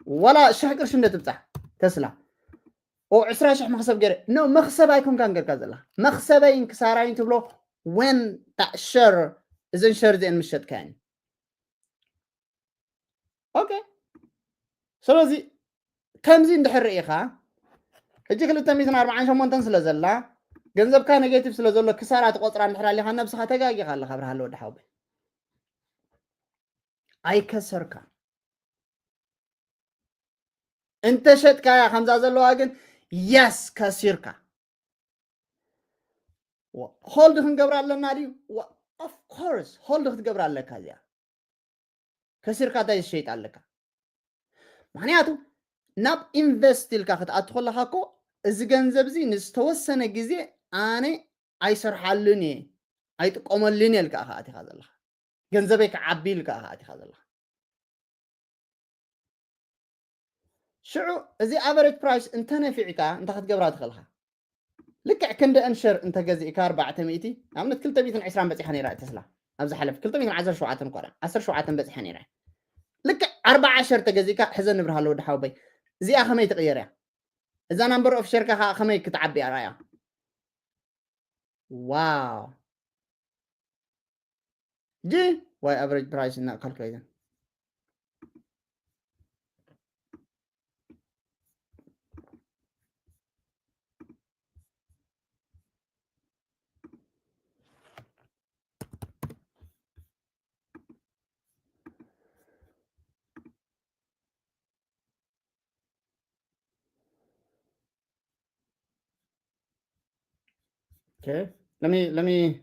ዋላ ሽሕ ቅርሺ እንደ ትብጻሕ ተስላ። ኦ፣ ዕስራ ሽሕ መኽሰብ ጌረ። ኖ፣ መኽሰብ ኣይኮንካን ጌርካ ዘላ። መኽሰበይን ክሳራይን ትብሎ when that share፣ እዘን ሸር እዚአን ምሸጥካየን። ኦኬ። ስለዚ ከምዚ እንድሕር ርኢኻ፣ ሕጂ ክልተ ሚእትን ኣርባዓን ሸሞንተን ስለ ዘላ፣ ገንዘብካ ኔጌቲቭ ስለ ዘሎ ክሳራ ትቆጽራ እንድሕር ኣሊኻ፣ ነብስኻ ተጋጊኻ ኣለኻ ብርሃለ ወዲ ሓወቦይ። ኣይከሰርካን። እንተ ሸጥካያ ከምዛ ዘለዋ ግን የስ ከሲርካ። ዋ፣ ሆልድ ክንገብራ ኣለና ድዩ? ዋ፣ Of course hold ክትገብር ኣለካ። እዚኣ ከሲርካ እንታይ ዝሸይጥ ኣለካ? ምክንያቱ ናብ ኢንቨስት ኢልካ ክትኣቱ ከለካ እኮ እዚ ገንዘብ እዚ ንዝተወሰነ ግዜ ኣነ ኣይሰርሓሉን እየ ኣይጥቀመሉን እየ ኢልካ ኢኻ ኣቲኻ ዘለካ። ገንዘበይ ክዓቢ ኢልካ ኢኻ ኣቲኻ ዘለካ። ሽዑ እዚ ኣቨሬጅ ፕራይስ እንተነፊዕካ እንታይ ክትገብራ ትኽእልካ? ልክዕ ክንደ እንሸር እንተገዚእካ ኣርባዕተ ሚእቲ ንኣብነት ክልተ ሚእትን ዕስራን በፂሓ ነይራ እያ ተስላ። ኣብ ዝሓለፈ ክልተ ሚእትን ዓሰርተ ሸውዓተን እኳ ዓሰርተ ሸውዓተን በፂሓ ነይራ እያ። ልክዕ ኣርባዓ ሸር ተገዚእካ ሕዘ ንብርሃ ኣለወዲ ሓወቦይ እዚኣ ከመይ ትቕየር እያ? እዛ ናምበር ኦፍ ሸርካ ከዓ ከመይ ክትዓቢ እያ ራእያ? ዋው ጂ ዋይ ኣቨሬጅ ፕራይስ እና ካልኩሌተር Okay, let me let me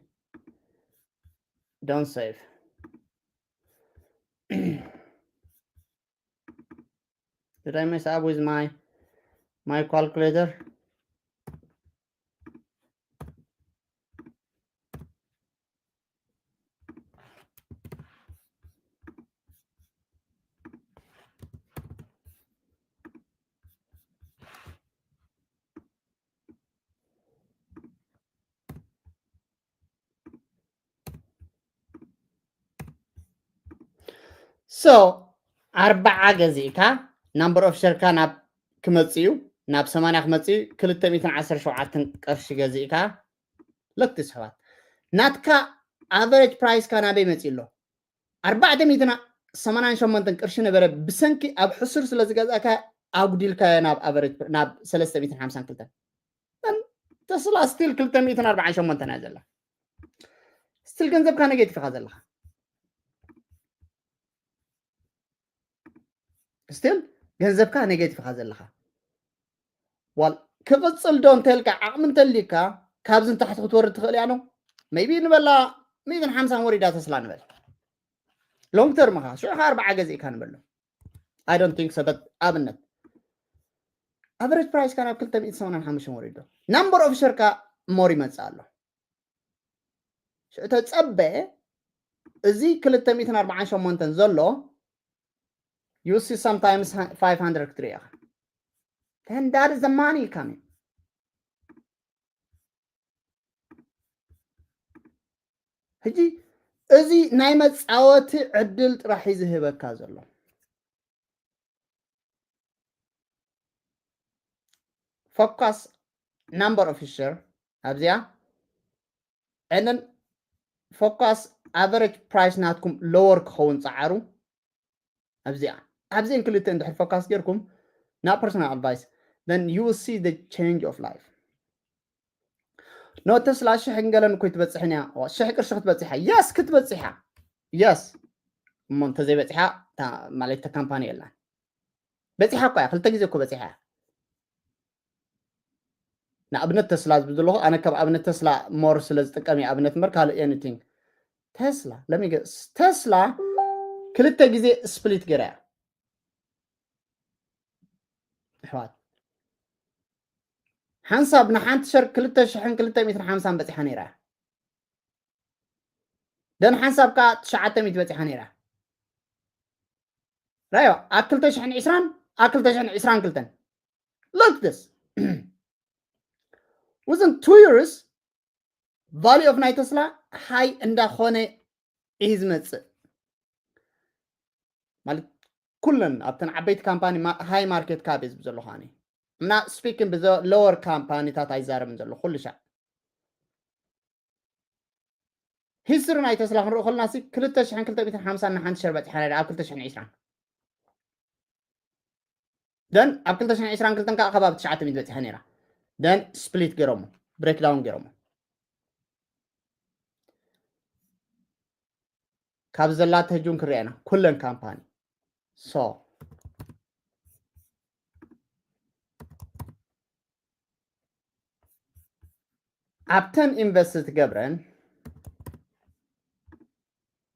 don't save. Did I mess up with my my calculator? So ኣርባዓ ገዚእካ ናምበር ኦፍ ሸርካ ናብ ክመፅእ እዩ ናብ ሰማንያ ክመፅእ እዩ ክልተ ሚእትን ዓሰርተ ሸውዓተን ቅርሺ ገዚእካ ለክቲ ስሕባት ናትካ ኣቨሬጅ ፕራይስካ ናበይ መፅእ ኣሎ ኣርባዕተ ሚእትን ሰማንያን ሸሞንተን ቅርሺ ነበረ ብሰንኪ ኣብ ሕሱር ስለ ዝገዛእካ ኣጉዲልካዮ ናብ ኣቨሬጅ ናብ ሰለስተ ሚእትን ሓምሳን ክልተን ተስላ ስቲል ክልተ ሚእትን ኣርባዓን ሸሞንተን እያ ዘላ ስቲል ገንዘብካ ኔጌቲቭ ኢኻ ዘለኻ ስቲል ገንዘብካ ኔጌቲቭ ኢኻ ዘለኻ ዋል ክቕፅል ዶ እንተልካ ዓቕሚ እንተልካ ካብዚ ንታሕቲ ክትወርድ ትኽእል እያ ነው ሜቢ ንበላ ሚእትን ሓምሳን ወሪዳ ተስላ ንበል ሎንግ ተርም ኻ ሽዑ ኻ ኣርባዓ ገዚእካ ንበሎ I don't think so but ኣብነት ኣቨሬጅ ፕራይስካ ናብ ክልተ ሚእቲ ሰማንያን ሓሙሽተን ወሪዱ ናምበር ኦፍ ሸርካ ሞር ይመፅእ ኣሎ ሽዑ ተፀበ እዚ ክልተ ሚእትን ኣርባዓን ሸሞንተን ዘሎ you see sometimes five hundred ክትርኢ ኢኻ then that is the money coming ሕጂ እዚ ናይ መፃወቲ ዕድል ጥራሕ እዩ ዝህበካ ዘሎ focus number of share ኣብዚኣ and then focus average price ናትኩም lower ክኸውን ፀዓሩ ኣብዚኣ ኣብዚን ክልተ እንድሕር focus ጌርኩም ናብ personal advice then you will see the change of life no ተስላ ሽሕ እንገለን እኮ ትበፅሕን እያ ሽሕ ቅርሺ ክትበፅሕ እያ yes ክትበፅሕ እያ yes እሞ እንተዘይበፅሓ ማለት ተካምፓኒ የላን በፂሓ እኮ እያ ክልተ ግዜ እኮ በፂሓ እያ ንኣብነት ተስላ ዝብል ዘለኹ ኣነ ካብ ኣብነት ተስላ more ስለ ዝጥቀም እየ ኣብነት እምበር ካልእ anything ተስላ let me guess ተስላ ክልተ ግዜ split ገይራ እያ ኣሕዋት ሓንሳብ ንሓንቲ ሸር ክልተ ሽሕን ክልተ ሚእትን ሓምሳን በፂሓ ነይራ እያ ደን ሓንሳብ ከዓ ትሽዓተ ሚእቲ በፂሓ ነይራ ራዮ ኣብ ክልተ ሽሕን ዕስራን ኣብ ክልተ ሽሕን ዕስራን ክልተን look this within two years value of ናይ ተስላ high እንዳኾነ እዩ ዝመፅእ ማለት ኩለን ኣብተን ዓበይቲ ካምፓኒ high market cap እዩ ዝብ ዘለኹ ኣነ እና speaking ብዘ lower ካምፓኒታት ኣይዛረብን ዘሎ ኩሉ ሻዕ history ናይ ተስላ ክንርኢ ከለና ሲ ክልተ ሽሕን ክልተ ሚእትን ሓምሳን ንሓንቲ ሸር በፂሓ ነይራ ኣብ ክልተ ሽሕን ዕስራን ደን ኣብ ክልተ ሽሕን ዕስራን ክልተን ከዓ ከባቢ ትሽዓተ ሚእቲ በፂሓ ነይራ ደን split ገይሮሞ breakdown ገይሮሞ ካብ ዘላተ ህጁን ክርኤና ኩለን ካምፓኒ so ኣብተን ኢንቨስት ትገብረን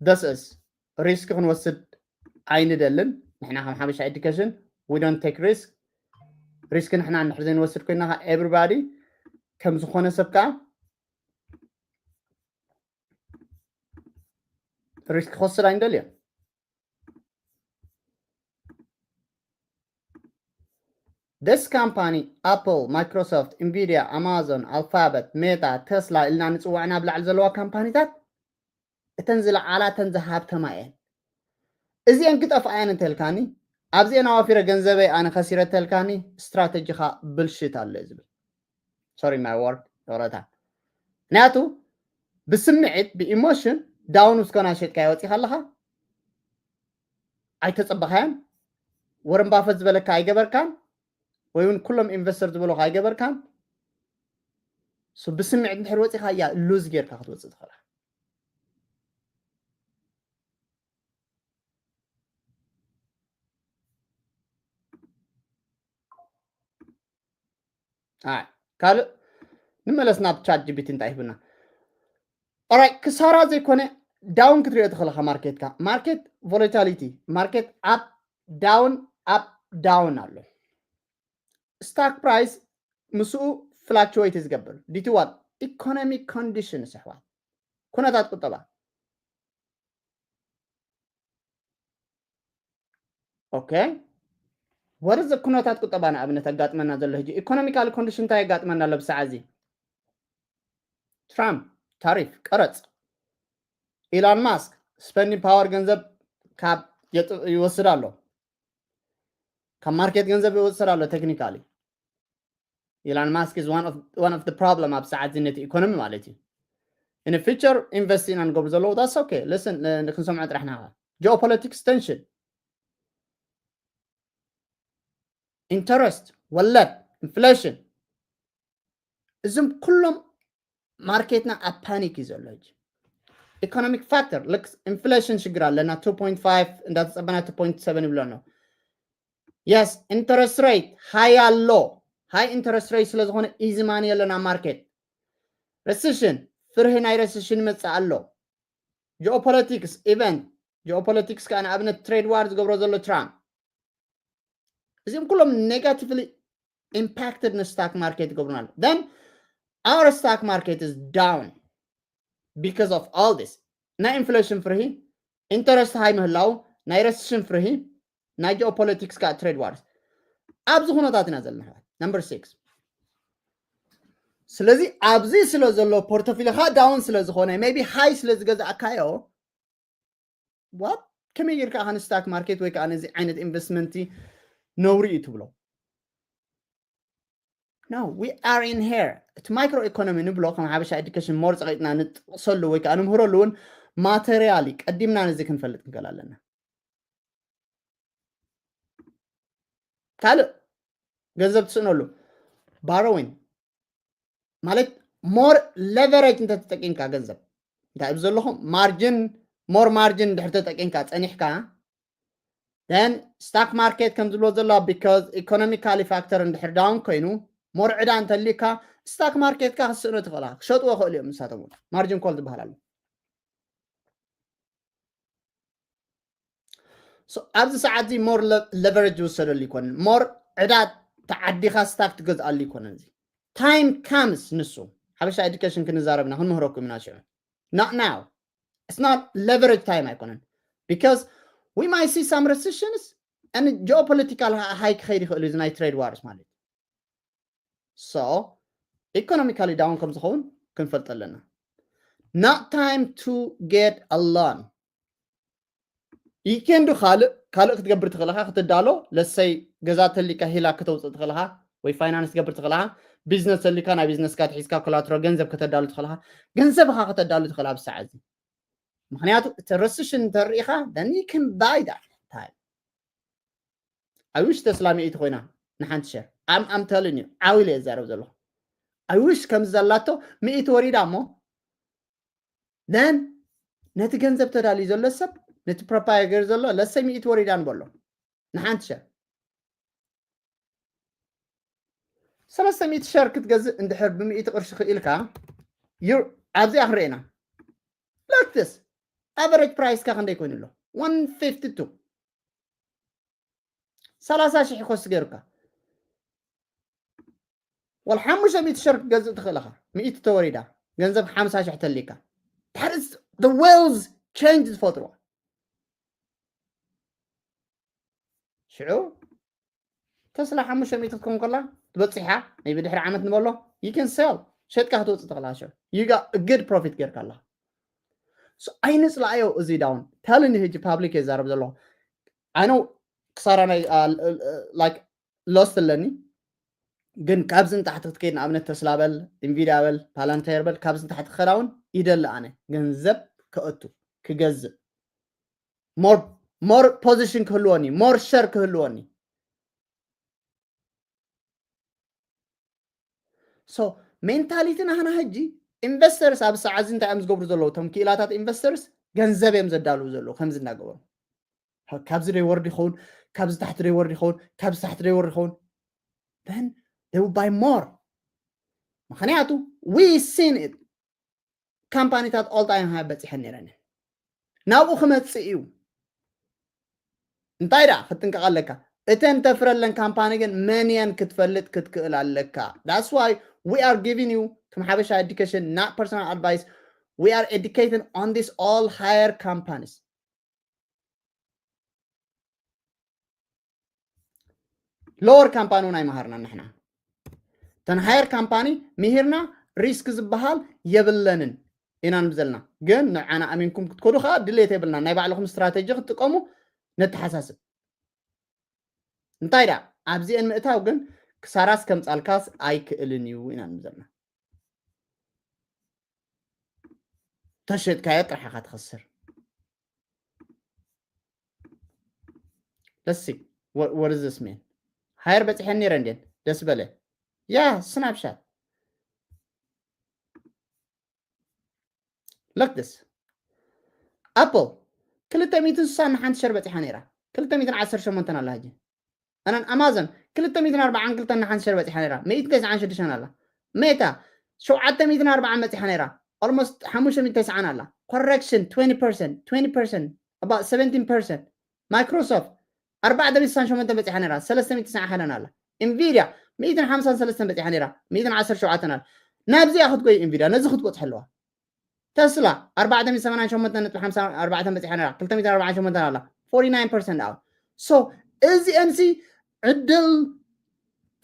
this is risk ክንወስድ ኣይንደልን። ንሕና ከም ሓበሻ education we don't take risk። Risk ንሕና እንድሕር ዘይንወስድ ኮይና ከዓ everybody ከም ዝኾነ ሰብ ከዓ risk ክወስድ ኣይንደልዮ። This company, Apple, Microsoft, Nvidia, Amazon, Alphabet, Meta, Tesla ኢልና ንፅውዐን ኣብ ላዕሊ ዘለዋ ካምፓኒታት እተን ዝለዓላ እተን ዝሃብተማ እየን። እዚአን ክጠፍኣየን እንተልካኒ ኣብዚአን ኣዋፊረ ገንዘበይ ኣነ ከሲረ እንተልካኒ ስትራተጂኻ ብልሽት ኣሎ ዝብል። Sorry my word ይቕረታ። ምክንያቱ ብስምዒት ብኢሞሽን down እስኮና ሸጥካ ይወፂኻ ኣለኻ ኣይተፀበኻያን። ወረን ባፈት ዝበለካ ኣይገበርካን ወይ እውን ኩሎም ኢንቨስተር ዝበለካ ኣይገበርካን። ብስምዒት እንድሕር ወፂኻ እያ ሉዝ ጌርካ ክትወፅእ ትኽእላ። ካልእ ንመለስ ናብ ቻት ጂቢቲ እንታይ ሂብና። ኦራይ ክሳራ ዘይኮነ ዳውን ክትሪኦ ትኽእልኻ ማርኬትካ። ማርኬት ቮላታሊቲ ማርኬት ኣፕ ዳውን ኣፕ ዳውን ኣሎ። ስታክ ፕራይስ ምስኡ ፍላክቹዌት ዝገብር ዲትዋት ኢኮኖሚክ ኮንዲሽንስ ኣሕዋት ኩነታት ቁጠባ ኦኬ ወደ ኩነታት ቁጠባ ንኣብነት ኣጋጥመና ዘሎ ሕጂ ኢኮኖሚካል ኮንዲሽን እንታይ የጋጥመና ኣሎ ብሰዓት እዚ ትራምፕ ታሪፍ ቀረፅ ኢላን ማስክ ስፐንዲንግ ፓወር ገንዘብ ካብ ይወስድ ኣሎ ካብ ማርኬት ገንዘብ ይወስድ ኣሎ technically Elon Musk is one of one of the problem ኣብ ሰዓት እዚ ነቲ ኢኮኖሚ ማለት እዩ in future ኢንቨስት ኢና ንገብሩ ዘለዉ that's okay listen ክንሰምዖ ጥራሕ ናኻ geopolitics tension interest ወለድ inflation እዞም ኩሎም ማርኬትና ኣብ ፓኒክ እዩ ዘሎ ሕጂ economic factor ልክ ኢንፍሌሽን ሽግር ኣለና two point five እንዳተፀበና two point seven ይብሎ ኣሎ yes interest rate high ኣሎ high interest rate ስለ ዝኾነ easy money የለን ኣብ ማርኬት recession ፍርሂ ናይ recession ይመፅእ ኣሎ geopolitics event geopolitics ከዓ ንኣብነት trade war ዝገብሮ ዘሎ ትራምፕ እዚኦም ኩሎም negatively impacted ን stock market ይገብሩና ኣሎ then our stock market is down because of all this ናይ inflation ፍርሂ interest high ምህላው ናይ recession ፍርሂ ናይ geopolitics ከዓ trade wars ኣብዚ ኩነታት ኢና ዘለና number six ስለዚ ኣብዚ ስለ ዘሎ portfolio ኻ down ስለ ዝኾነ maybe high ስለ ዝገዛእካዮ what ከመይ ጌርካ ኻ ን stock market ወይ ከዓ ነዚ ዓይነት investment ነውሪ እዩ ትብሎ no we are in here እቲ micro economy ንብሎ ከም ሓበሻ education more ፀቂጥና ንጥቅሰሉ ወይ ከዓ ንምህረሉ እውን materially ቀዲምና ነዚ ክንፈልጥ ክንክእል ኣለና ካልእ ገንዘብ ትስእነሉ borrowing ማለት more leverage እንተተጠቂምካ ገንዘብ እንታይ ብ ዘለኹም margin more margin እንድሕር ተጠቂምካ ፀኒሕካ then stock market ከም ዝብሎ ዘሎ because economically factor እንድሕር down ኮይኑ more ዕዳ እንተሊካ stock market ካ ክስእኖ ትኽእላ ክሸጥዎ ክእሉ እዮም ንሳቶም margin call ዝበሃል ኣሎ ኣብዚ ሰዓት እዚ more leverage ዝውሰደሉ ይኮንን more ዕዳ ተዓዲኻ stock ትገዝኣሉ ይኮነን እዚ time comes ንሱ ሓበሻ education ክንዛረብና ክንምህረኩም ኢና ሽዑ not now it's not leverage time ኣይኮነን because we might see some recessions and geopolitical high ክኸይድ ይኽእል እዩ ናይ trade wars ማለት so economically down ከም ዝኸውን ክንፈልጥ ኣለና not time to get a loan you can do ካልእ ካልእ ክትገብር ትኽእል ኢኻ ክትዳሎ ለሰይ ገዛ ተሊካ ሂላ ከተውፅእ ትኽእል ኢኻ ወይ finance ትገብር ትኽእል ኢኻ business ተሊካ ናይ business ካ ትሒዝካ collateral ገንዘብ ከተዳሉ ትኽእል ኢኻ ገንዘብ ኢኻ ከተዳሉ ትኽእል ኣብ ሰዓት እዚ ምክንያቱ እቲ recession እንተርኢኻ then you can buy that time I wish ተስላ ሚእቲ ኮይና ንሓንቲ share I'm I'm telling you ዓው ኢለ እዛረብ ዘለኹ I wish ከምዚ ዘላቶ ሚእቲ ወሪዳ እሞ then ነቲ ገንዘብ ተዳልዩ ዘሎ ሰብ ነቲ ፕሮፓየር ዘሎ ለሰይ ሚእቲ ወሪዳ ንበሎ ንሓንቲ share ሰለስተ ሚእቲ share ክትገዝእ እንድሕር ብሚእቲ ቅርሺ ክኢልካ ኣብዚኣ ክንርኤና like this average price ካ ክንደይ ኮይኑ ኣሎ? One fifty two። ሰላሳ ሺሕ ኮስት ገይሩካ። ወል ሓሙሽተ ሚእቲ ሸር ክትገዝእ ትኽእል ኢኻ። ሚእቲ ተወሪዳ፣ ገንዘብ ሓምሳ ሺሕ ተሊካ። That is the wealth change ዝፈጥሮ። ሽዑ ተስላ ሓሙሽተ ሚእቲ ክትከውን ከላ ትበጽሓ፣ ናይ ብድሕሪ ዓመት ንበሎ፣ you can sell፣ ሸጥካ ክትወጽእ ትኽእል ኢኻ። ሽዑ you got a good profit ገይርካ ኣለኻ። So ኣይንጽላእዮ እዚ ዳውን። Telling you፣ ሕጂ ፓብሊክ እየ ዝዛረብ ዘለኹ። I know ክሳራ ናይ፣ uh, like፣ ሎስት ኣለኒ፣ ግን ካብዚ ንታሕቲ ክትከይድ፣ ንኣብነት ተስላ በል፣ ኢንቪድያ በል፣ ፓላንታየር በል፣ ካብዚ ንታሕቲ ክኸዳ እውን ይደሊ። ኣነ ገንዘብ ከእቱ፣ ክገዝእ፣ more more position ክህልወኒ፣ more share ክህልወኒ። So ሜንታሊቲ ናህና ሕጂ፣ ኢንቨስተርስ ኣብ ሰዓት እዚ እንታይ እዮም ዝገብሩ ዘለዉ? እቶም ክኢላታት ኢንቨስተርስ ገንዘብ እዮም ዘዳልዉ ዘለዉ። ከምዚ እናገበሩ፣ ካብዚ ዶ ይወርድ ይኸውን፣ ካብዚ ታሕቲ ዶ ይወርድ ይኸውን፣ ካብዚ ታሕቲ ዶ ይወርድ ይኸውን? Then they will buy more። ምኽንያቱ we seen it። ካምፓኒታት all time high በፂሐን ነይረን፣ ናብኡ ክመፅእ እዩ። እንታይ ደኣ ክትጥንቀቕ ኣለካ? እተን ተፍረለን ካምፓኒ ግን መን እየን ክትፈልጥ ክትክእል ኣለካ። That's why we are giving you፣ ከም ሓበሻ፣ education, not personal advice. We are educating on this all higher companies. ሎወር ካምፓኒ እውን ኣይመሃርና ንሕና። ተን ሃየር ካምፓኒ ምሂርና፣ ሪስክ ዝበሃል የብለንን ኢና ንብል ዘለና። ግን ንዓና ኣሚንኩም ክትከዱ ከዓ ድሌት የብልና። ናይ ባዕልኹም ስትራቴጂ ክትጥቀሙ ነተሓሳስብ። እንታይ ደኣ ኣብዚአን ምእታው ግን ክሳራስ ከምጻልካስ ኣይክእልን እዩ ኢና ንብል ዘለና። ተሸጥካዮ ጥራሕ ኢኻ ትኸስር። Let's see. What, what is this mean? ሃየር በፂሐን ነይረ እንዴን? ደስ በለ። ያ፣ ስናፕሻት። Look this. ኣፕል ክልተ ሚእትን ስሳን ሓንቲ ሸር በፂሓ ነይራ። ክልተ ሚእትን ዓሰርተ ሸሞንተን ኣላ ሕጂ። ኣናን ኣማዞን ክልተ ሚእትን ኣርባዓን ክልተን ሓንቲ ሸር በፂሓ ነይራ። ሚእትን ተስዓን ሽዱሽተን ኣላ። ሜታ ሸውዓተ ሚእትን ኣርባዓን በፂሓ ነይራ። Almost ሓሙሽተ ሚእትን ተስዓን ኣላ። ኮረክሽን twenty percent, twenty percent, about seventeen percent. ማይክሮሶፍት ኣርባዕተ ሚእትን ስሳን ሸሞንተን በፂሓ ነይራ። ሰለስተ ሚእትን ተስዓን ሓደን ኣላ። ኢንቪድያ ሚእትን ሓምሳን ሰለስተን በፂሓ ነይራ። ሚእትን ዓሰርተ ሸውዓተን ኣላ። ናብዚኣ ክትጎይ ኢንቪድያ ነዚ ክትበፅሐ ኣለዋ። ተስላ ኣርባዕተ ሚእትን ሰማንያን ሸሞንተን ነጥቢ ሓምሳ ኣርባዕተን በፂሓ ነይራ። ክልተ ሚእትን ኣርባዓን ሸሞንተን ኣላ። Forty nine percent out። So እዚአንሲ ዕድል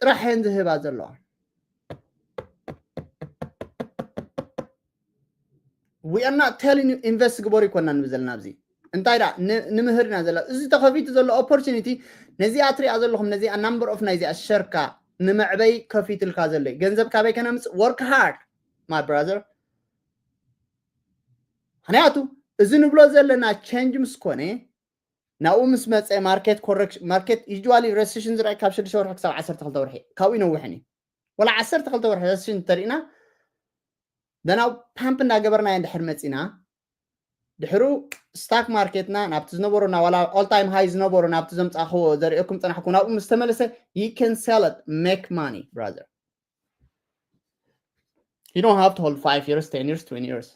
ጥራሕ እየን ዝህባ ዘለዋ። We are not telling you ኢንቨስት ግበሩ ይኮና ንብል ዘለና ኣብዚ። እንታይ ደኣ ን-፣ ንምህር ኢና ዘለና። እዚ ተኸፊቱ ዘሎ ኦፖርቹኒቲ፣ ነዚኣ ትሪኣ ዘለኹም፣ ነዚኣ ናምበር ኦፍ ናይዚኣ ሸርካ ንመዕበይ ከፊትልካ ዘሎ እዩ። ገንዘብ ካበይ ከነምጽእ? Work hard, my brother። ምኽንያቱ እዚ ንብሎ ዘለና ቸንጅ ምስ ኮነ፣ ናብኡ ምስ መፀ፣ ማርኬት ኮረክሽን፣ ማርኬት ዩዥዋሊ ረሲሽን ዝረአ ካብ ሽዱሽተ ወርሒ ክሳብ ዓሰርተ ክልተ ወርሒ፣ ካብኡ ይነውሕን እዩ። ወላ ዓሰርተ ክልተ ወርሒ ረሲሽን እንተሪእና፣ ደናው ፓምፕ እንዳገበርና እንድሕር መፂና፣ ድሕሩ ስታክ ማርኬትና ናብቲ ዝነበሩ፣ ና ዋላ ኦል ታይም ሃይ ዝነበሩ፣ ናብቲ ዘምፃእክዎ ዘርእየኩም ፀናሕኩ፣ ናብኡ ምስ ተመለሰ፣ you can sell it, make money, brother. You don't have to hold five years, ten years, twenty years.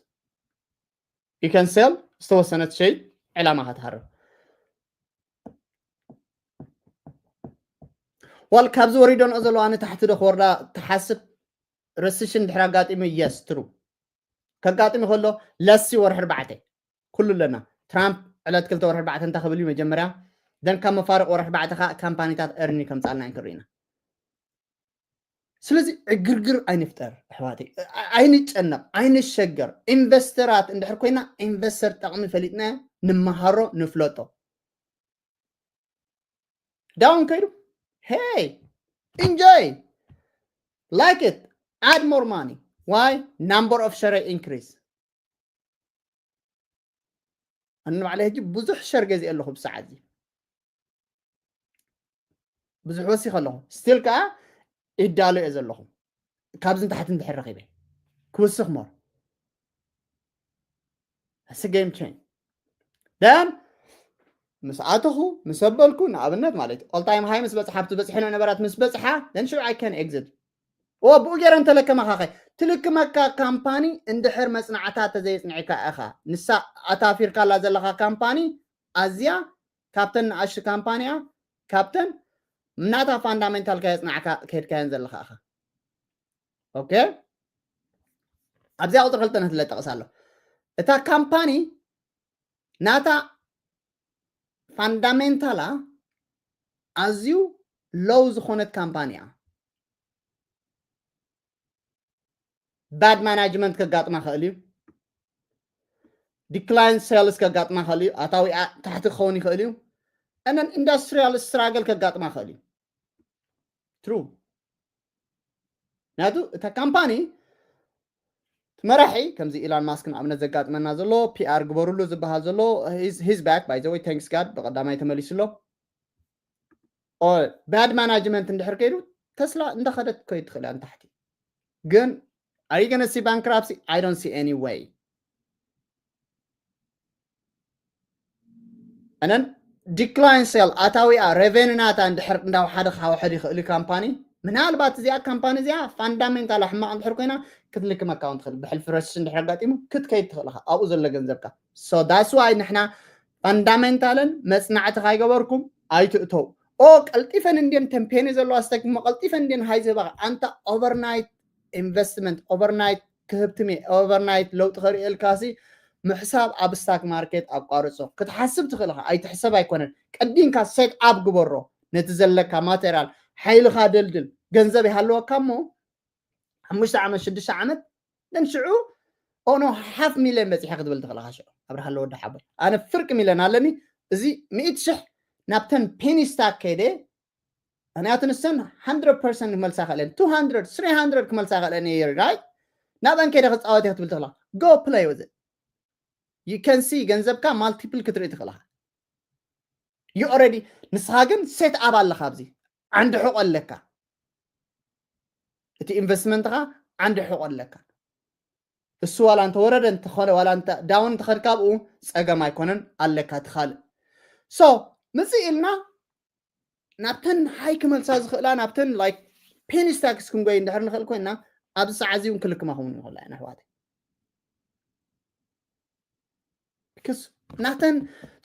You can sell፣ ዝተወሰነ ትሸይጥ፣ ዕላማ ክትሃርም። ዋል ካብዚ ወሪዶ ንኦ ዘለዋ ንታሕቲ ዶ ክወርዳ ትሓስብ? ረሲሽን ድሕሪ ኣጋጢሙ፣ የስ፣ ትሩ። ከጋጥም ከሎ፣ ለሲ ወርሒ ኣርባዕተ። ኩሉ ኣለና። ትራምፕ ዕለት ክልተ ወርሒ ኣርባዕተ እንታይ ክብል እዩ መጀመርያ? ደን ካብ መፋርቕ ወርሒ ኣርባዕተ ከዓ ካምፓኒታት ኤርኒ ከምጻልና እንክርኢና። ስለዚ ዕግርግር ኣይንፍጠር ኣሕዋተይ። ኣ-፣ ኣይንጨነቕ፣ ኣይንሸገር። ኢንቨስተራት እንድሕር ኮይና፣ ኢንቨስተር ጠቕሚ ፈሊጥና ንምሃሮ፣ ንፍለጦ። ዳውን ከይዱ፣ hey, enjoy, like it, add more money. Why? Number of share increase. ኣነ ባዕለይ ሕጂ ብዙሕ ሸር ገዚአ ኣለኹ ብሰዓት እዚ። ብዙሕ ወሲኸ ኣለኹ። ስቲል ከኣ ይዳሎ እየ ዘለኹ። ካብዚ ንታሕቲ እንድሕር ረኺበ ክውስኽ ሞር። That's a game change. Then ምስ ኣተኹ፣ ምስ ኣበልኩ፣ ንኣብነት ማለት እዩ፣ ኦል ታይም ሃይ ምስ በጽሓ፣ ኣብቲ በጽሐ ነበራት ምስ በጽሓ፣ then sure I can exit. ኦ፣ ብኡ ገይረ እንተለከመኻ ኸ፣ ትልክመካ ካምፓኒ እንድሕር መጽናዕታ ተዘየጽንዕካ ኢኻ። ንሳ ኣታፊርካላ ዘለኻ ካምፓኒ ኣዝያ ካብተን ንኣሽቱ ካምፓኒያ ካብተን ናታ ፋንዳሜንታል ከየጽናዕካ ከድካየን ዘለኻ ኢኻ። ኦኬ፣ ኣብዚኣ ቁፅሪ ክልተ ነትለ ጠቕስ ኣሎ። እታ ካምፓኒ ናታ ፋንዳሜንታላ ኣዝዩ ሎው ዝኾነት ካምፓኒ እያ። ባድ ማናጅመንት ከጋጥማ ክእል እዩ። ዲክላይን ሴልስ ከጋጥማ ክእል እዩ። ኣታዊኣ ታሕቲ ክኸውን ይኽእል እዩ። እነን ኢንዱስትሪያል ስትራግል ከጋጥማ ክእል እዩ። ትሩ። ምክንያቱ እታ ካምፓኒ መራሒ ከምዚ ኢላን ማስክ ንኣብነት ዘጋጥመና ዘሎ ፒኣር ግበሩሉ ዝበሃል ዘሎ ሂዝ ባክ ባይ ዘ ወይ ታንክስ ጋድ ብቀዳማይ ተመሊሱ ኣሎ። ባድ ማናጅመንት እንድሕር ከይዱ ተስላ እንዳኸደት ከይድ ትኽእል እያ ንታሕቲ። ግን are you gonna see bankruptcy? I don't see any way. And then decline sale ኣታዊኣ ሬቨኒ ናታ እንድሕር እንዳውሓደ ክሓውሕድ ይኽእል እዩ ካምፓኒ። ምናልባት እዚኣ ካምፓኒ እዚኣ ፋንዳሜንታላ ሕማቕ እንድሕር ኮይና ክትልክመካ እውን ትኽእል። ብሕልፊ ረስሽ እንድሕር ኣጋጢሙ ክትከይድ ትኽእል ኢኻ ኣብኡ ዘሎ ገንዘብካ። So that's why ንሕና ፋንዳሜንታልን መጽናዕቲ ካይገበርኩም ኣይትእተው። ኦ ቀልጢፈን እንድን ተምፔኒ ዘለዋ ስቶክ እሞ ቀልጢፈን እንድን ሃይ ዝህባ ኣንታ ኦቨርናይት ኢንቨስትመንት ኦቨርናይት ክህብትም እየ ኦቨርናይት ለውጢ ከርእየልካሲ ምሕሳብ ኣብ ስታክ ማርኬት ኣቋርጾ ክትሓስብ ትኽእል ኢኻ። ኣይትሕሰብ ኣይኮነን ቀዲምካ ሴት ኣፕ ግበሮ ነቲ ዘለካ ማቴሪያል ሓይልኻ ደልድል ገንዘብ ይሃለወካ እሞ ሓሙሽተ ዓመት ሽዱሽተ ዓመት ደን ሽዑ ኦኖ ሓፍ ሚልዮን በፂሐ ክትብል ትኽእል ኢኻ። ሽዑ ኣብርሃለ ወዲ ሓቦይ ኣነ ፍርቂ ሚልዮን ኣለኒ እዚ ሚእቲ ሽሕ ናብተን ፔኒ ስታክ ከይደ ምክንያቱ ንሰን hundred percent ክመልሳ ክእለን two hundred three hundred ክመልሳ ክእለን እየ right ናብአን ከይደ ክፃወት እየ ክትብል ትኽእላ go play with it you can see ገንዘብካ ማልቲፕል ክትርኢ ትኽእልኻ you already ንስኻ ግን ሴት ኣፕ ኣለኻ ኣብዚ ዓንዲ ሕቆ ኣለካ እቲ ኢንቨስትመንትኻ ዓንዲ ሕቆ ኣለካ እሱ ዋላ እንተወረደ እንተኾነ ዋላ ዳውን እንተኸድካ ኣብኡ ፀገም ኣይኮነን ኣለካ እቲ ካልእ so ምፅእ ኢልና ናብተን ሃይ ክመልሳ ዝኽእላ ናብተን like ፔኒ ስታክስ ክንጎይ እንድሕር ንኽእል ኮይና ኣብዚ ሰዓት እዚ እውን ክልክማ ክውን ንኽእላ ኢና ኣሕዋተይ ክስ ናተን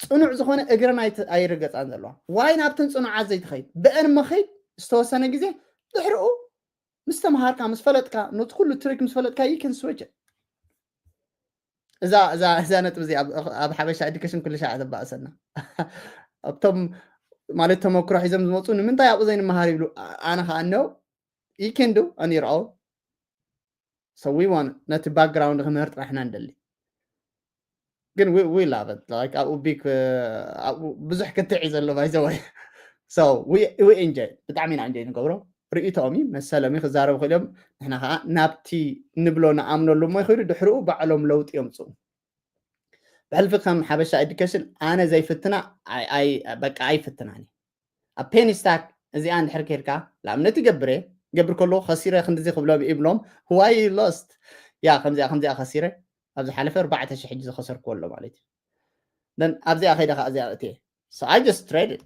ፅኑዕ ዝኾነ እግረን ኣይርገፃን ዘለዋ ዋይ ናብተን ፅኑዓት ዘይትኸይድ ብአን መኸይድ ዝተወሰነ ግዜ ድሕሪኡ ምስ ተምሃርካ ምስ ፈለጥካ ነቲ ኩሉ ትሪክ ምስ ፈለጥካ you can switch እዛ እዛ እዛ ነጥብ እዚ ኣብ ሓበሻ ኤዱኬሽን ኩሉ ሻዕ ዘባእሰና ኣብቶም ማለት ተመክሮ ሒዞም ዝመፁ ንምንታይ ኣብኡ ዘይንመሃር ይብሉ ኣነ ከዓ ነው you can do on your own so we want ነቲ ባክግራውንድ ክምህር ጥራሕና ንደሊ ግን we love it like ኣብኡ ቢክ ብዙሕ ክትዕ እዩ ዘሎ by the way so we enjoy ብጣዕሚ ኢና እንጆይ ንገብሮ ርእይቶኦም እዩ መሰሎም እዩ ክዛረቡ ክእል እዮም ንሕና ከዓ ናብቲ ንብሎ ንኣምነሉ እሞ ይኽዱ ድሕርኡ ባዕሎም ለውጢ የምፅኡ ብሕልፊ ከም ሓበሻ ኤዱኬሽን ኣነ ዘይፍትና በቃ ኣይፍትናን ኣብ ፔኒ ስታክ እዚኣ እንድሕር ከይድካ ንኣብነት ይገብር እየ ገብር ከሎ ከሲረ ክንድዚ ክብሎም ይብሎም why you lost ያ ከምዚኣ ከምዚኣ ከሲረ ኣብ ዝሓለፈ ኣርባዕተ ሽሕ ሕጂ ዝኸሰርኩዎ ኣሎ ማለት እዩ ኣብዚኣ ከይደ ከዓ እዚኣ እትየ so I just traded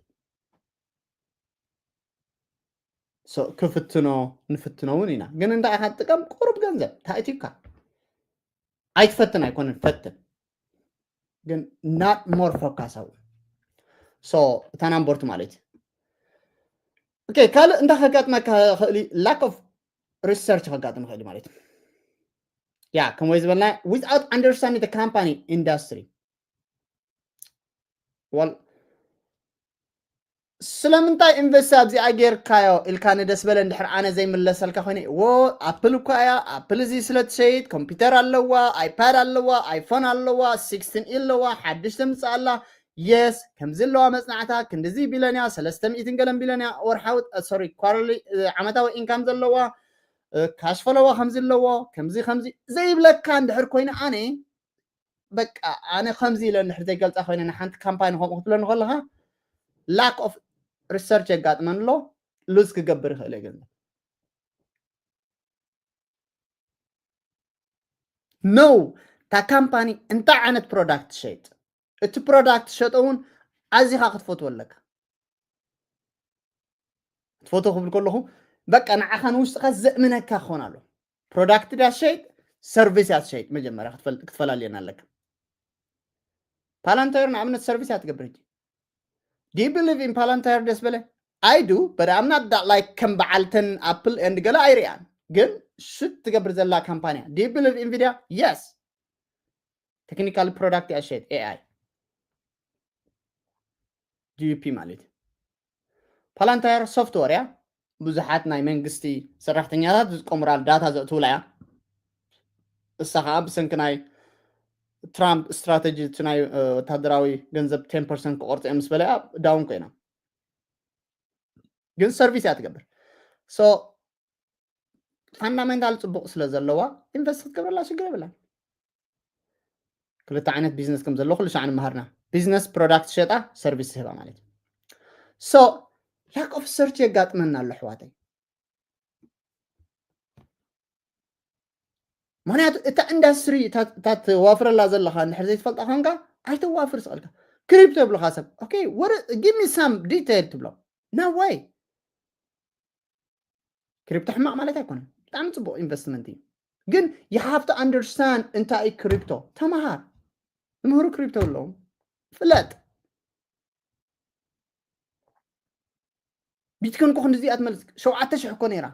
so ክፍትኖ ንፍትኖ እውን ኢና ግን እንታይ ኢኻ ትጥቀም ቁሩብ ገንዘብ ታእቲካ ኣይትፈትን ኣይኮነን ፈትን ግን not more focus ኣብኡ so እታ ናምበር ቱ ማለት እዩ ካልእ እንታይ ከጋጥመካ ክእል lack of research ከጋጥም ክእል ማለት እዩ ያ ከምወይ ዝበልና without understanding the company industry well ስለምንታይ ኢንቨስት ኣብዚኣ ጌርካዮ ኢልካ ንደስ በለ እንድሕር ኣነ ዘይምለሰልካ ኮይነ ዎ ኣፕል እኳ እያ ኣፕል እዚ ስለ ትሸይጥ ኮምፒውተር ኣለዋ ኣይፓድ ኣለዋ ኣይፎን ኣለዋ ሲክስቲን ኣለዋ ሓድሽ ተምፅእ ኣላ የስ ከምዚ ኣለዋ መፅናዕታ ክንድዚ ቢለንያ ሰለስተ ሚእትን ገለን ቢለንያ ወርሓዊ ሶሪ ኳርሊ ዓመታዊ ኢንካም ዘለዋ ካሽ ፈለዋ ከምዚ ኣለዎ ከምዚ ከምዚ ዘይብለካ እንድሕር ኮይኑ ኣነ በቃ ኣነ ከምዚ ኢለ እንድሕር ዘይገልፃ ኮይነ ንሓንቲ ካምፓኒ ከምኡ ክትብለኒ ከለካ lack of research የጋጥመኒ ኣሎ ሉዝ ክገብር ይኽእል እየ ገንዘብ no እታ ካምፓኒ እንታይ ዓይነት ፕሮዳክት ትሸይጥ እቲ ፕሮዳክት ትሸጦ እውን ኣዚኻ ክትፈትዎ ኣለካ ክትፈትዎ ክብል ከለኹ በቃ ንዓኻ ንውሽጥኻ ዘእምነካ ክኾን ኣሎ product ድያ ትሸይጥ፣ service እያ ትሸይጥ? መጀመርያ ክትፈል- ክትፈላልየና ኣለካ። Palantir ንኣብነት service እያ ትገብር። ሕጂ do you believe in Palantir? ደስ በለ I do, but I'm not that like ከም በዓልተን Apple and ገለ ኣይሪኣን፣ ግን ሽት ትገብር ዘላ ካምፓንያ። Do you believe Nvidia? Yes. Technical product እያ ትሸይጥ፣ AI DUP ማለት እዩ። Palantir software እያ፣ ብዙሓት ናይ መንግስቲ ሰራሕተኛታት ዝጥቀሙላ ዳታ ዘእትውላ እያ። እሳ ከዓ ብሰንኪ ናይ ትራምፕ ስትራተጂ እቲ ናይ ወታደራዊ ገንዘብ ten percent ክቆርፅ እዮም ምስ በለ እያ ዳውን ኮይና፣ ግን service እያ ትገብር። So fundamental ፅቡቅ ስለ ዘለዋ ኢንቨስት ክትገብረላ ሽግር የብላን። ክልተ ዓይነት ቢዝነስ ከም ዘሎ ኩሉ ሻዕ ንመሃርና። ቢዝነስ product ሸጣ፣ service ህባ ማለት እዩ። So lack of search የጋጥመና ኣሎ ኣሕዋተይ። ምክንያቱ እታ ኢንዳስትሪ እታ ተዋፍረላ ዘለካ እንድሕር ዘይትፈልጣ ኮንካ ኣይተዋፍር ስቀልካ። ክሪፕቶ ይብልካ ሰብ okay, give me some detail ትብሎ። No way. ክሪፕቶ ሕማቅ ማለት ኣይኮነን፣ ብጣዕሚ ፅቡቅ ኢንቨስትመንት እዩ። ግን you have to understand እንታይ እዩ ክሪፕቶ። ተመሃር፣ ምምህሩ ክሪፕቶ ኣለዎም፣ ፍለጥ። ቢትኮን እኮ ክንዲዚኣ ትመልስ ሸውዓተ ሽሕ እኮ ነይራ።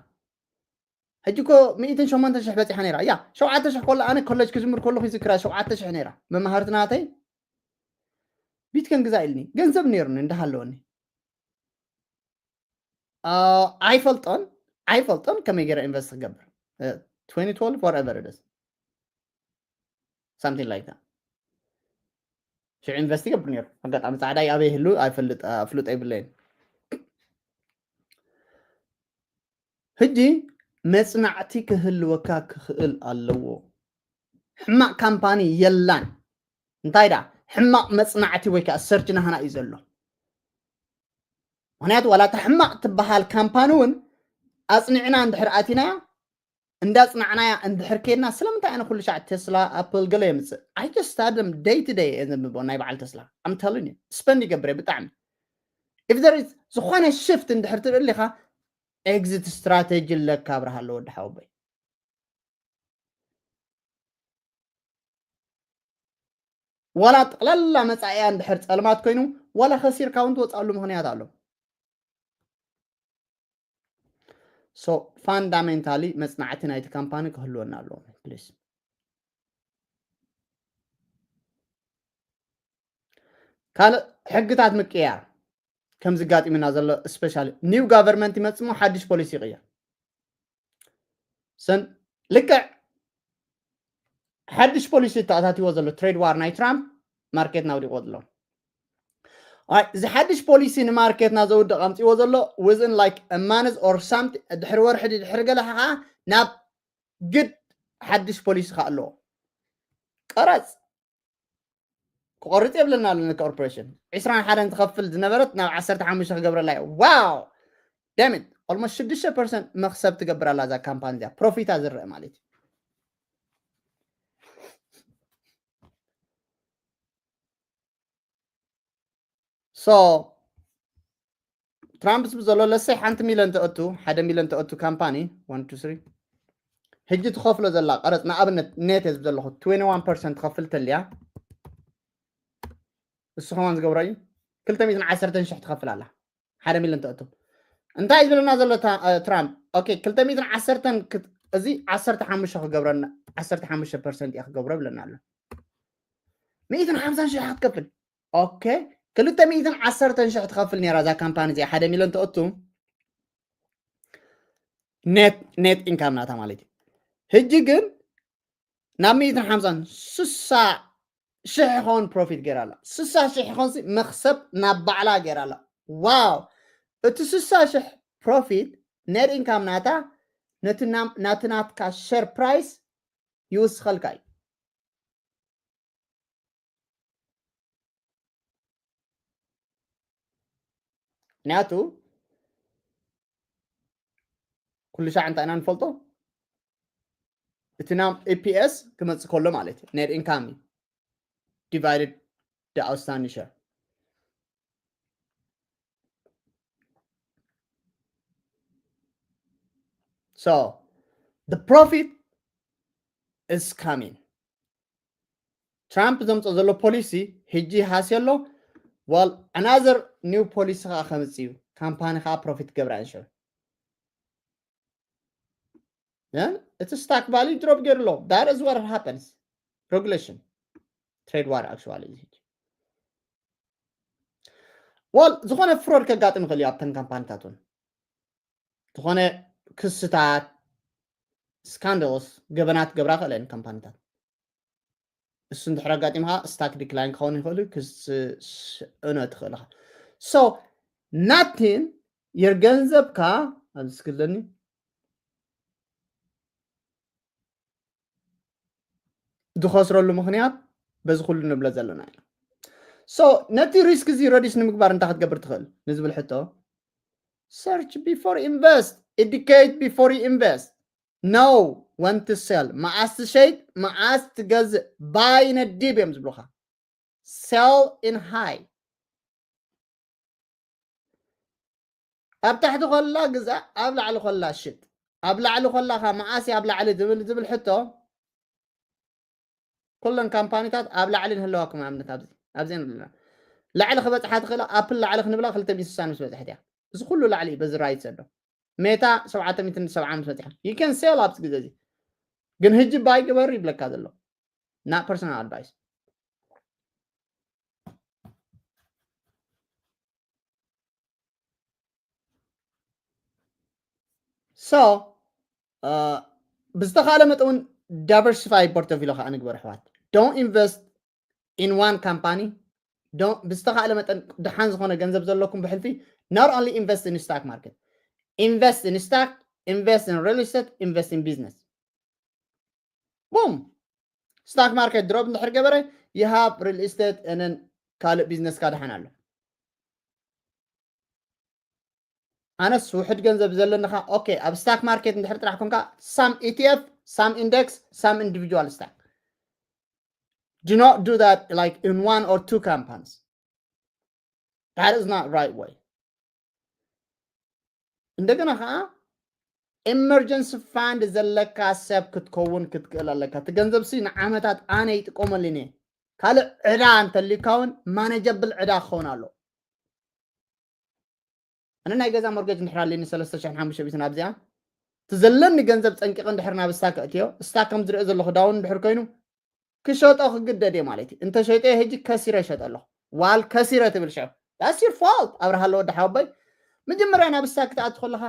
ሕጂ እኮ ሚእትን ሸሞንተን ሽሕ በፂሓ ነይራ። ያ ሸውዓተ ሽሕ ከሎ ኣነ ኮሌጅ ክጅምር ከለኹ ይዝክራ፣ ሸውዓተ ሽሕ ነይራ። መማህርቲ ናተይ ቢትኮን ግዛ ኢልኒ፣ ገንዘብ ነይሩኒ እንዳሃለወኒ። ኣይፈልጦን ኣይፈልጦን ከመይ ገይረ ኢንቨስት ክገብር። Twenty twelve whatever it is, something like that። ሽዑ ኢንቨስት ይገብር ነይሩ። ኣጋጣሚ ፃዕዳ ኣበይ ይህሉ ኣይፈልጥ፣ ኣፍልጦ የብለይን። ሕጂ መፅናዕቲ ክህልወካ ክኽእል ኣለዎ። ሕማቅ ካምፓኒ የላን። እንታይ ዳ ሕማቅ መፅናዕቲ ወይ ከዓ ሰርች ናህና እዩ ዘሎ። ምክንያቱ ዋላ እታ ሕማቅ ትበሃል ካምፓኒ እውን ኣፅኒዕና እንድሕር ኣቲናያ፣ እንዳፅናዕናያ እንድሕር ከይድና፣ ስለምንታይ ኣነ ኩሉ ሻዕ ቴስላ ኣፕል ገለ የምፅእ? I just start them day to day እየ ዘንብቦ ናይ በዓል ቴስላ። I'm telling you, ስፐንድ ይገብር እየ ብጣዕሚ። If there is ዝኾነ ሽፍት እንድሕር ትርኢ ኣለኻ፣ ኤግዚት ስትራቴጂ ኣለካ ኣብርሃ ኣሎ ወዲ ሓወቦይ። ዋላ ጠቕላላ መጻኢያ እንድሕር ጸልማት ኮይኑ ዋላ ከሲርካ እውን ትወፅኣሉ ምኽንያት ኣሎ። So fundamentally መጽናዕቲ ናይቲ ካምፓኒ ክህልወና ኣለዎ please። ካልእ ሕግታት ምቅያር ከም ዝጋጢምና ዘሎ፣ especially new government ይመጽእ እሞ ሓድሽ ፖሊሲ ይቕየር። ሰን ልክዕ ሓድሽ ፖሊሲ ተኣታቲዎ ዘሎ ትሬድ ዋር ናይ ትራምፕ ማርኬትና ኣውዲቕዎ ዘሎ። ኣይ፣ እዚ ሓድሽ ፖሊሲ ንማርኬትና ዘውድቕ ኣምፅዎ ዘሎ within like a month or something፣ ድሕሪ ወርሒ ድሕሪ ገለ ከዓ ናብ ግድ ሓድሽ ፖሊሲ ከዓ ኣለዎ። ቀረፅ ክቆርፅ የብለና ኣሎ። ኮርፖሬሽን ዕስራን ሓደን ትኸፍል ዝነበረት ናብ ዓሰርተ ሓሙሽተ ክገብረላ እዩ። ዋው ደምት ኦልሞስት ሽዱሽተ ፐርሰንት መክሰብ ትገብር ኣላ እዛ ካምፓኒ እዚኣ፣ ፕሮፊታ ዝረአ ማለት እዩ። So ትራምፕ ዝብ ዘሎ ለሰይ ሓንቲ ሚሊዮን ተእቱ፣ ሓደ ሚሊዮን ተእቱ ካምፓኒ one two three ሕጂ ትኸፍሎ ዘላ ቀረፅ ንኣብነት ኔት ዝብ ዘለኹ twenty one percent ትኸፍል ተልያ፣ እሱ ከማን ዝገብሮ እዩ። ክልተ ሚእትን ዓሰርተን ሽሕ ትኸፍል ኣላ ሓደ ሚሊዮን ተእቱ። እንታይ ዝብለና ዘሎ ትራምፕ? ኦኬ ክልተ ሚእትን ዓሰርተን፣ እዚ ዓሰርተ ሓሙሽተ ክገብረና፣ ዓሰርተ ሓሙሽተ ፐርሰንት እየ ክገብሮ ብለና ኣሎ። ሚእትን ሓምሳን ሽሕ ክትከፍል። ኦኬ ክልተ ሚእትን ዓሰርተን ሽሕ ትኸፍል ነይራ እዛ ካምፓኒ እዚኣ ሓደ ሚሊዮን ተእቱ፣ ኔት ኔት ኢንካም ናታ ማለት እዩ። ሕጂ ግን ናብ ሚእትን ሓምሳን ስሳ ሽሕ ይኸውን ፕሮፊት ገይራ ኣላ። ስሳ ሽሕ ይኸውን መክሰብ ናብ ባዕላ ገይራ ኣላ። ዋው እቲ ስሳ ሽሕ ፕሮፊት ኔት ኢንካም ናታ ነቲ ናም- ናቲ ናትካ ሸር ፕራይስ ይውስኸልካ እዩ። ምክንያቱ ኩሉ ሻዕ እንታይ ኢና ንፈልጦ? እቲ ናብ ኢፒኤስ ክመፅእ ከሎ ማለት እዩ ኔት ኢንካም እዩ ዲቫይድድ ደ ኣውትስታንዲንግ ሸር። So the profit is coming. ትራምፕ ዘምፅኦ ዘሎ ፖሊሲ ሕጂ ሃስዮ ኣሎ። Well, another new ፖሊሲ ከዓ ከምፅእ እዩ። ካምፓኒ ከዓ ፕሮፊት ገብራ እንሽር እቲ ስታክ ቫሊ ድሮፕ ገይሩ ኣሎ። That is what happens. Regulation, trade war actually is it. Well, ዝኾነ ፍሮድ ከጋጥም ይኽእል እዩ ኣብተን ካምፓኒታት እውን። ዝኾነ ክስታት፣ ስካንዳልስ፣ ገበናት ገብራ ክእለ እየን ካምፓኒታት። እሱ እንድሕር ኣጋጢምካ ስታክ ዲክላይን ክኸውን ይኽእል እዩ። ክስእኖ ትኽእል ኢኻ። So nothing፣ የርገንዘብካ ኣብዚ ስክለኒ ዝኸስረሉ ምኽንያት በዚ ኩሉ ንብሎ ዘለና ኢና። So ነቲ ሪስክ እዚ ረዲስ ንምግባር እንታይ ክትገብር ትኽእል ንዝብል ሕቶ፣ search before invest, educate before you invest, know when to sell፣ መዓስ ትሸይጥ፣ መዓስ ትገዝእ። Buy in a dip እዮም ዝብሉኻ፣ sell in high። ኣብ ታሕቲ ኮላ ግዛእ፣ ኣብ ላዕሊ ኮላ ሽጥ። ኣብ ላዕሊ ኮላኻ መዓስ ኣብ ላዕሊ ዝብል ዝብል ሕቶ፣ ኩለን ካምፓኒታት ኣብ ላዕሊ ንህለዋኩም ኣብነት ኣብዚ ኣብዚ ንብልና። ላዕሊ ክበፅሓ ትኽእላ፣ ኣፕል ላዕሊ ክንብላ ክልተ ሚእቲ ስሳን ምስ በፅሐት እያ። እዚ ኩሉ ላዕሊ እዩ በዚ ራይት ዘሎ። ሜታ ሸውዓተ ሚእትን ሰብዓን ምስ በፅሐ you can sell ኣብዚ ግዜ እዚ። ግን ህጂ ባይ ግበር ይብለካ ዘሎ። Not personal advice. So ብዝተኻለ መጠን እውን diversify portfolio ከዓ ንግበር ኣሕዋት። Don't invest in one company። ብዝተኻለ መጠን ደሓን ዝኾነ ገንዘብ ዘለኩም ብሕልፊ not only invest in stock market, invest in stock, invest in real estate, invest in business. Boom. ስታክ ማርኬት ድሮፕ እንድሕር ገበረ you have real estate and ካልእ ቢዝነስካ ደሓን ኣሎ። ኣነስ ውሕድ ገንዘብ ዘለንኻ okay፣ ኣብ ስታክ ማርኬት እንድሕር ጥራሕ ኮንካ some E T F, some index, some individual stock. Do not do that like in one or two companies. That is not right way. እንደገና ከዓ emergency fund ዘለካ ሰብ ክትከውን ክትክእል ኣለካ። እቲ ገንዘብ ሲ ንዓመታት ኣነ ይጥቀመሉ እየ። ካልእ ዕዳ እንተልዩካ እውን manageable ዕዳ ክኸውን ኣሎ። ኣነ ናይ ገዛ ሞርጌጅ እንድሕር ኣለኒ ሰለስተ ሽሕን ሓሙሽተ ሚእትን ኣብዚኣ እቲ ዘለኒ ገንዘብ ፀንቂቐ እንድሕር ናብ ስታክ እእትዮ፣ ስታክ ከም ዝሪኦ ዘለኹ ዳውን እንድሕር ኮይኑ ክሸጦ ክግደድ እየ ማለት እዩ። እንተሸጦ ሕጂ ከሲረ ይሸጠ ኣለኹ። ዋል ከሲረ ትብል ሽዑ that's your fault ኣብርሃለ ወዲ ሓወቦይ። መጀመርያ ናብ ስታክ ክትኣቱ ከለኻ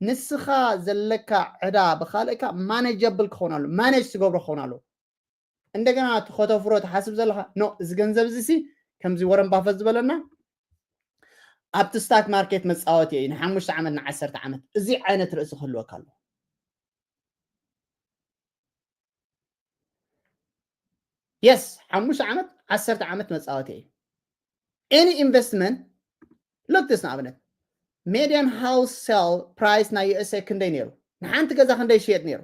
ንስኻ ዘለካ ዕዳ ብኻልእካ manageable ክኸውን ኣሎ፣ ማኔጅ ትገብሮ ክኸውን ኣሎ። እንደገና እቲ ከተፍሮ ትሓስብ ዘለኻ no፣ እዚ ገንዘብ እዚ ሲ ከምዚ ወረን ባፈት ዝበለና ኣብቲ ስታክ ማርኬት መፃወቲ እዩ ንሓሙሽተ ዓመት ንዓሰርተ ዓመት፣ እዚ ዓይነት ርእሲ ክህልወካ ኣለዎ። Yes፣ ሓሙሽተ ዓመት ዓሰርተ ዓመት መፃወቲ እዩ። Any investment, look this ንኣብነት median house sale price ናይ U S A ክንደይ ነይሩ? ንሓንቲ ገዛ ክንደይ ይሽየጥ ነይሩ?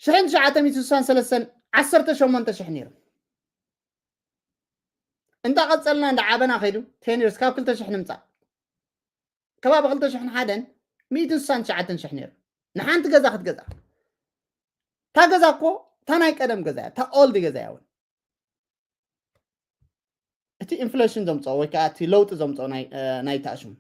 ሽሕን ትሽዓተ ሚእትን ስሳን ሰለስተን ዓሰርተ ሸሞንተ ሽሕ ነይሩ። እንዳቐፀልና እንዳዓበና ከይዱ ten years ካብ ክልተ ሽሕ ንምፃእ ከባቢ ክልተ ሽሕን ሓደን ሚእትን ስሳን ትሽዓተን ሽሕ ነይሩ ንሓንቲ ገዛ ክትገዛ። እታ ገዛ እኮ እታ ናይ ቀደም ገዛ እያ፣ እታ ኦልድ ገዛ እያ እውን። እቲ ኢንፍሌሽን ዘምፅኦ ወይ ከዓ እቲ ለውጢ ዘምፅኦ ናይ ናይቲ ኣሽሙ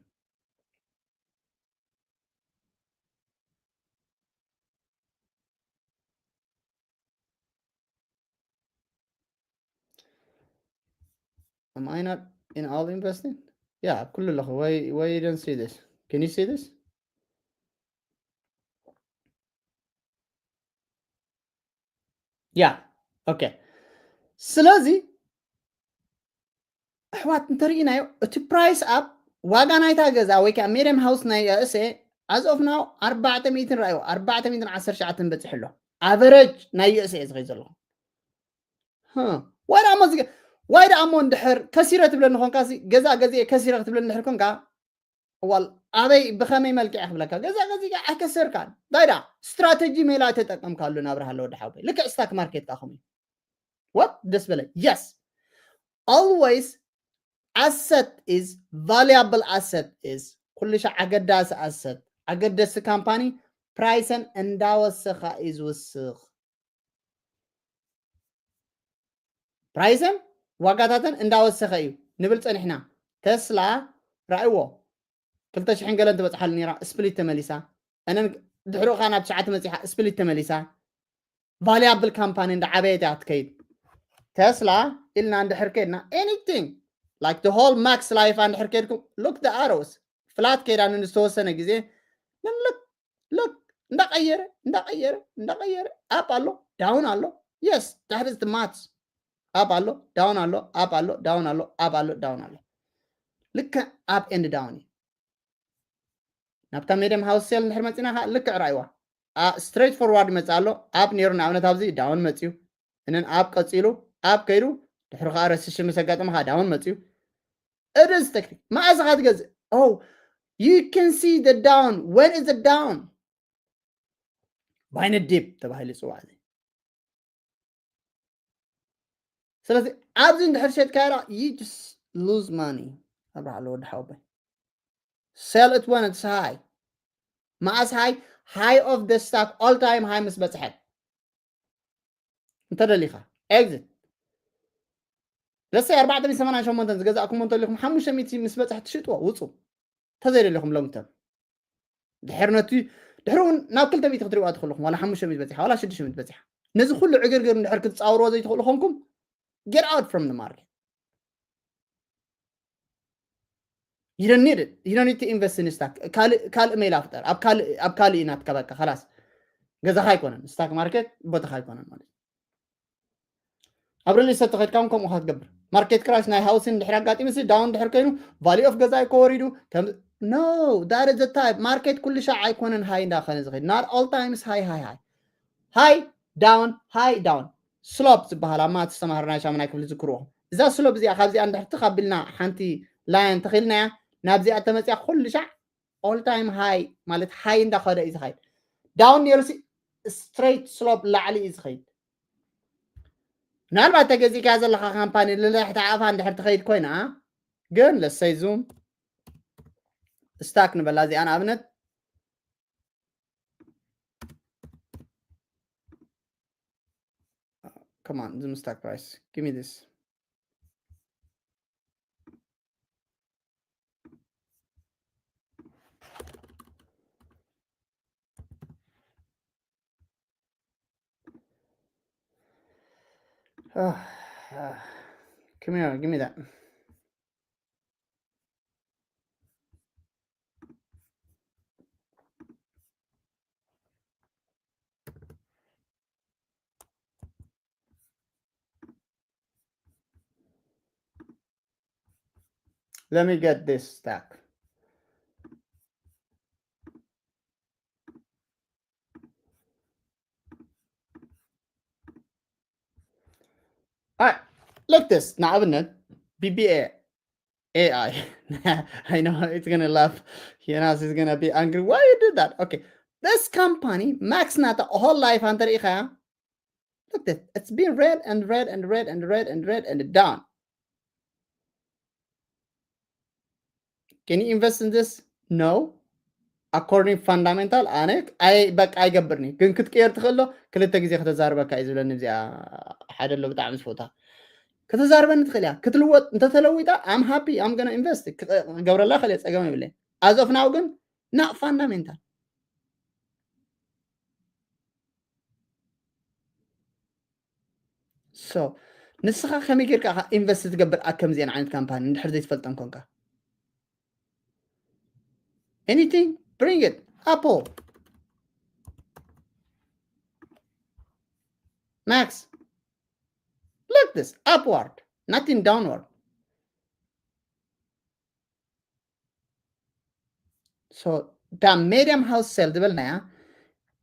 Am I not in all investing? Yeah, ኩሉ ኣለኹ። Why, why you don't see this? Can you see this? Yeah, okay. ስለዚ ኣሕዋት እንተርኢናዮ እቲ price up ዋጋ ናይታ ገዛ ወይ ከዓ median house ናይ U S A as of now ኣርባዕተ ሚእትን ራእይዎ ኣርባዕተ ሚእትን ዓሰርተ ትሽዓተን በፂሑ ኣሎ። ኣቨረጅ ናይ U S A ዝኸይ ዘለኹ ዋይ ደኣ እሞ ዋይ ደኣ እሞ እንድሕር ከሲረ ትብለኒ ኮንካ ገዛ ገዚኤ ከሲረ ክትብለኒ እንድሕር ኮንካ ዋል ኣበይ ብኸመይ መልክዕ ክብለካ ገዛ ገዚኣ ኣይከሰርካን ዳይዳ ስትራተጂ ሜላ ተጠቀምካሉ ናብርሃ ኣለወ ድሓወይ ልክዕ ስታክ ማርኬት ካ ከምኡ what ደስ በለ yes always asset is valuable asset is ኩሉ ሻዕ ኣገዳሲ ኣሰት ኣገደሲ ካምፓኒ ፕራይሰን እንዳወሰኻ እዩ ዝውስኽ። ፕራይሰን ዋጋታተን እንዳወሰኸ እዩ ንብል ጸኒሕና። ተስላ ራእይዎ ክልተ ሽሕን ገለን ትበጽሓሉ ነይራ፣ ስፕሊት ተመሊሳ። እነን ድሕሪኡ ኸዓ ናብ ትሽዓተ መጺሓ፣ ስፕሊት ተመሊሳ። ቫልያብል ካምፓኒ እንዳ ዓበየት እያ ትከይድ። ተስላ ኢልና እንድሕር ከድና፣ anything like the whole max life እንድሕር ከድኩም፣ look the arrows፣ ፍላት ከይዳ ንዝተወሰነ ግዜ፣ then look look እንዳቀየረ እንዳቀየረ እንዳቀየረ፣ up ኣሎ፣ down ኣሎ። Yes, that is the maths። Up ኣሎ፣ down ኣሎ፣ up ኣሎ፣ down ኣሎ፣ up ኣሎ፣ down ኣሎ። ልክዕ up and down እዩ። ናብታ ሜድየም ሃውስ ሴል እንድሕር መፂና ከዓ ልክዕ ራእይዋ። Straight forward ይመፅእ ኣሎ፣ up ነይሩ፣ ንኣብነት ኣብዚ down መፅዩ፣ እነን up ቀፂሉ፣ up ከይዱ፣ ድሕሪ ከዓ ረሲሽን ምስ ኣጋጠመ ከዓ down መፅዩ። It is technique። መዓዝ ኢኻ ትገዝእ? Oh, you can see the down. When is the down? Buying a dip ተባሂሉ ይፅዋዕ እዚ። ስለዚ ኣብዚ እንድሕር ሸጥካዮ፣ you just lose money። ኣብርሃ ኣሎ ወዲ ሓወቦይ። Sell it when it's high። መዓስ high? High of the stock, all time high ምስ በፅሐት። እንተደሊኻ exit። ለሰይ ኣርባዕተ ሚእቲ ሰማንያን ሸሞንተን ዝገዛእኩሞ እንተሊኹም፣ ሓሙሽተ ሚእቲ ምስ በፅሐ ትሽጥዎ፣ ውፁ። እንተዘይደሊኹም long term። ድሕር ነቲ ድሕሪ እውን ናብ ክልተ ሚእቲ ክትሪእዋ ትኽእሉ ኢኹም፣ ዋላ ሓሙሽተ ሚእቲ በፂሓ፣ ዋላ ሽዱሽተ ሚእቲ በፂሓ። ነዚ ኩሉ ዕግርግር እንድሕር ክትፃወርዎ ዘይትኽእሉ ኮንኩም፣ get out from the market። You don't need it. You don't need to invest in stock. ካልእ ካልእ ሜላ ፍጠር። ኣብ ካልእ ኣብ ካልእ እዩ ናትካ፣ በቃ ኸላስ። ገዛኻ ኣይኮነን፣ ስታክ ማርኬት ቦታኻ ኣይኮነን ማለት እዩ። ኣብ ሪል ስቴት ተኸድካ እውን ከምኡ ኢኻ ትገብር። ማርኬት ክራሽ ናይ ሃውሲን ድሕሪ ኣጋጢሙ ሲ ዳውን ድሕር ኮይኑ፣ ቫልዩ ኦፍ ገዛይ ከወሪዱ ከም፣ no, that is the type። ማርኬት ኩሉ ሻዕ ኣይኮነን ሃይ እንዳኸነ ዝኸይድ። Not all times ሃይ ሃይ ሃይ። ሃይ ዳውን ሃይ ዳውን። ስሎፕ ዝበሃል ኣብ ማትስ ዝተማሃርናዮ ሻሙናይ ክፍሊ ዝክርዎ። እዛ ስሎፕ እዚኣ ካብዚኣ እንድሕር ትኽ ኣቢልና ሓንቲ ላይን ተኺልናያ፣ ናብዚኣ ተመፅያ ኩሉ ሻዕ all time ሃይ ማለት ሃይ እንዳኸደ እዩ ዝኸይድ። ዳውን ነይሩ ሲ ስትሬት ስሎፕ ላዕሊ እዩ ዝኸይድ። ምናልባት ተገዚእካ ዘለኻ ካምፓኒ ልልሕቲ ኣፋ እንድሕር ትኸይድ ኮይና፣ ግን ለሰይ ዙም ስታክ ንበላ እዚኣ ንኣብነት። Come on, ዙም ስታክ ፕራይስ። Give me this. Ah, ah. Come here, give me that. Let me get this stack. All right, look this. ንኣብነት ቢ ቢ ኤ ኤ ኣይ። I know it's gonna laugh. Yonas is gonna be angry. Why you did that? Okay, this company, Max ናታ whole life እንተሪኢኻያ፣ look this. It's been red and red and red and red and red and down. Can you invest in this? No. According fundamental ኣነ ኣይ በቃ ኣይገብርኒ። ግን ክትቀየር ትኽእሎ ክልተ ግዜ ከተዛርበካ እዩ ዝብለኒ። እዚኣ ሓደ ኣሎ ብጣዕሚ ዝፈታ። ከተዛርበኒ ትኽእል እያ። ክትልወጥ እንተተለዊጣ I'm happy, I'm gonna invest። ክገብረላ ክእል ጸገም ይብለኝ። As of now ግን not fundamental። So ንስኻ ከመይ ጌርካ ኢኻ ኢንቨስት ትገብር ኣብ ከምዚአን ዓይነት ካምፓኒ እንድሕር ዘይትፈልጠን ኮንካ? Anything? Bring it. Apple. Max. Look this. Upward. Nothing downward. So እታ ሜድያም ሃውስ ሴል ዝበልናያ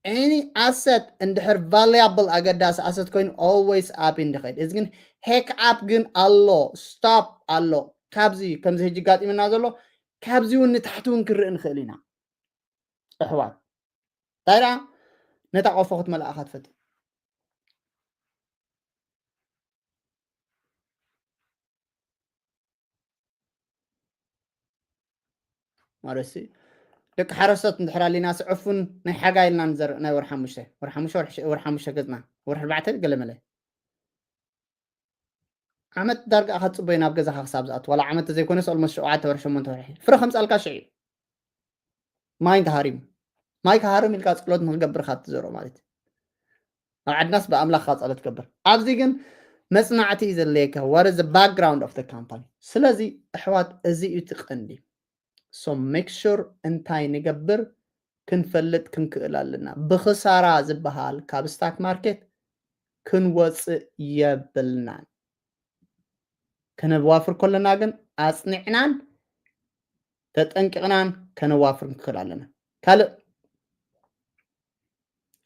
any asset እንድሕር ቫልያብል ኣገዳሲ ኣሰት ኮይኑ always up እንድኸይድ እዚ ግን ሄክ ኣፕ ግን ኣሎ ስቶፕ ኣሎ። ካብዚ ከምዚ ሕጂ ጋጢምና ዘሎ ካብዚ እውን ንታሕቲ እውን ክንርኢ ንኽእል ኢና። ኣሕዋት እንታይ ደኣ ነታ ቆፎ ክትመልኣኻ ትፈትን? ማለት ሲ ደቂ ሓረስቶት እንድሕር ኣሊና ስዕፉን ናይ ሓጋይ ኢልና ንዘርእ ናይ ወርሒ ሓሙሽተ፣ ወርሒ ሓሙሽተ፣ ወርሒ ሽ-፣ ወርሒ ሓሙሽተ ገጽና፣ ወርሒ ኣርባዕተ ገለ መለ። ዓመት ዳርጋ ኢኻ ትጽበዮ ናብ ገዛኻ ክሳብ ዝኣቱ፣ ዋላ ዓመት ተዘይኮነስ ኦልሞስት ሸውዓተ ወርሒ፣ ሸሞንተ ወርሒ። ፍረ ከምጻልካ ሽዑ እዩ። ማይ እንተሃሪሙ። ማይ ክሃርም ኢልካ ጸሎት ንኽገብር ኢኻ ትዘርኦ ማለት እዩ። ኣብ ዓድናስ ብኣምላኽካ ጸሎት ትገብር። ኣብዚ ግን መጽናዕቲ እዩ ዘድልየካ። What is the background of the company? ስለዚ ኣሕዋት፣ እዚ እዩ እቲ ቀንዲ። So make sure እንታይ ንገብር ክንፈልጥ ክንክእል ኣለና። ብኽሳራ ዝበሃል ካብ ስታክ ማርኬት ክንወጽእ የብልናን። ከነዋፍር ከለና ግን ኣጽኒዕናን ተጠንቂቕናን ከነዋፍር ክንክእል ኣለና። ካልእ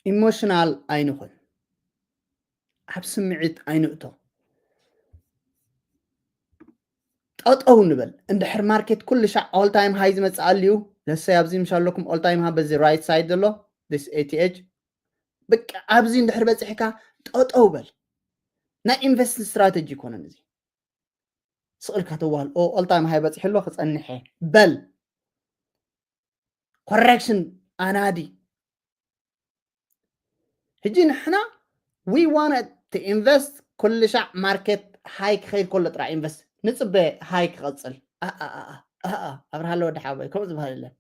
ኢሞሽናል ኣይንኹን፣ ኣብ ስምዒት ኣይንእቶ። ጠጠው ንበል። እንድሕር ማርኬት ኩሉ ሻዕ ኦል ታይም ሃይ ዝመጽእ ኣልዩ፣ ለሰይ ኣብዚ ምሽ ኣለኩም ኦል ታይም ሃይ በዚ ራይት ሳይድ ዘሎ፣ this A T H፣ በቃ ኣብዚ እንድሕር በጺሕካ ጠጠው በል። ናይ ኢንቨስት ስትራተጂ ይኮነን እዚ። ስቕልካ ተዋህል፣ ኦ፣ ኦል ታይም ሃይ በጺሑ ኣሎ፣ ክጸንሐ በል። ኮሬክሽን ኣናዲ። ሕጂ ንሕና we wanted to invest፣ ኩሉ ሻዕ ማርኬት ሃይ ክኸይድ ከሎ ጥራይ ኢንቨስት ንጽበ፣ ሃይ ክቐጽል። ኣ፣ ኣ፣ ኣ፣ ኣ፣ ኣ፣ ኣብርሃለ ወዲ ሓወይ፣ ከምኡ ዝበሃል የለን።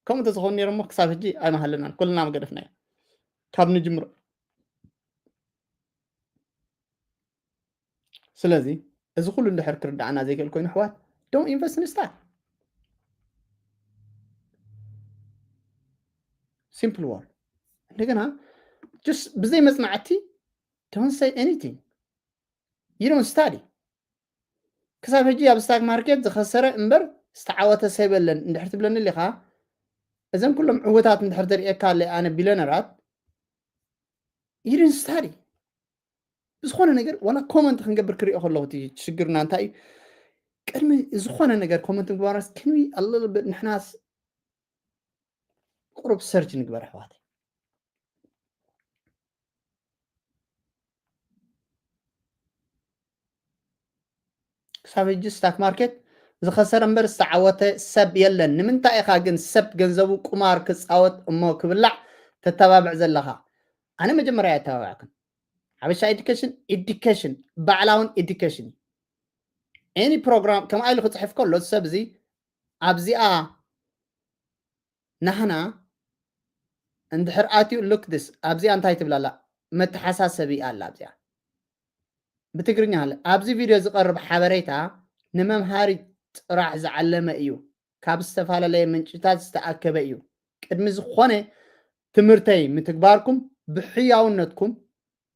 ከምኡ እንተዝኸውን ነይሩ እሞ ክሳብ ሕጂ ኣይምሃለናን፣ ኩልና ምገደፍናዮ ካብ ንጅምሮ። ስለዚ እዚ ኩሉ እንድሕር ክርዳኣና ዘይክእል ኮይኑ፣ ኣሕዋት፣ don't invest in stock። Simple word። እንደገና just ብዘይ መጽናዕቲ don't say anything። You don't study። ክሳብ ሕጂ ኣብ ስታክ ማርኬት ዝኸሰረ እምበር ዝተዓወተ ሰብ የለን እንድሕር ትብለኒ ኣሊኻ፣ እዘን ኩሎም ዕውታት እንድሕር ተርእየካ ኣለ ኣነ ቢለነራት፣ you didn't study። ብዝኾነ ነገር ዋላ ኮመንት ክንገብር ክሪኦ ከለኹ እቲ ሽግርና እንታይ እዩ? ቅድሚ ዝኾነ ነገር ኮመንት ምግባርናስ፣ can we a little bit ንሕናስ ቁሩብ ሰርች ንግበር ኣሕዋተይ። ክሳብ ሕጂ ስታክ ማርኬት ዝኸሰረ እምበር ዝተዓወተ ሰብ የለን። ንምንታይ ኢኻ ግን ሰብ ገንዘቡ ቁማር ክጻወት እሞ ክብላዕ ተተባብዕ ዘለኻ? ኣነ መጀመርያ ኣይተባባዕኩን። ሓበሻ ኤዱኬሽን፣ ኤዱኬሽን፣ ባዕላውን ኤዱኬሽን እዩ። ኤኒ ፕሮግራም ከምኣ ኢሉ ክጽሕፍ ከሎ፣ እዚ ሰብ እዚ ኣብዚኣ ናህና እንድሕር ኣትዩ፣ look this፣ ኣብዚኣ እንታይ ትብላላ? መተሓሳሰቢ ኣላ ኣብዚኣ። ብትግርኛ ኣለ። ኣብዚ ቪድዮ ዝቐርብ ሓበሬታ ንመምሃሪ ጥራሕ ዝዓለመ እዩ። ካብ ዝተፈላለየ ምንጭታት ዝተኣከበ እዩ። ቅድሚ ዝኾነ ትምህርተይ ምትግባርኩም ብሕያውነትኩም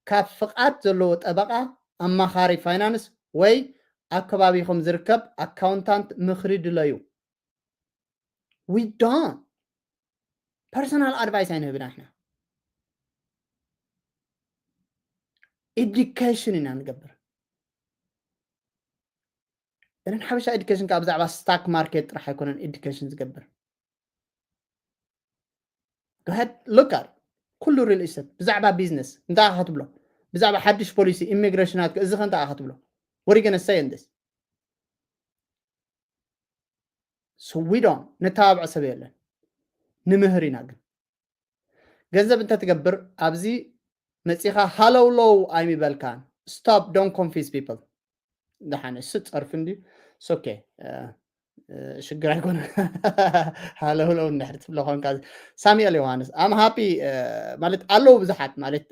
ካብ ፍቓድ ዘለዎ ጠበቓ፣ ኣማኻሪ ፋይናንስ ወይ ኣብ ከባቢኹም ዝርከብ ኣካውንታንት ምኽሪ ድለዩ። We don't። ፐርሰናል ኣድቫይስ ኣይንህብና ኢና። ኤዱኬሽን ኢና ንገብር። እንን ሓበሻ ኤዱኬሽን ከዓ ብዛዕባ ስታክ ማርኬት ጥራሕ ኣይኮነን ኤዱኬሽን ዝገብር። Go ahead, look at ኩሉ ሪል ኢስቴት ብዛዕባ ቢዝነስ እንታይ ኢኻ ትብሎ? ብዛዕባ ሓድሽ ፖሊሲ ኢሚግሬሽናት እዚ ከ እንታይ ኢኻ ትብሎ? What are you gonna say in this? So we don't፣ ነተባብዖ ሰብ የለን። ንምህር ኢና ግን። ገንዘብ እንተትገብር ኣብዚ መጺኻ ሃለውለው ኣይምበልካን። Stop፣ don't confuse people። ደሓን እሱ ጸርፊ እንድዩ። It's okay። ሽግር ኣይኮነ። ሃለውለው እንድሕር ትብሎ ኮንካ። ሳሙኤል ዮሃንስ፣ I'm happy፣ ማለት ኣለዉ ብዙሓት ማለት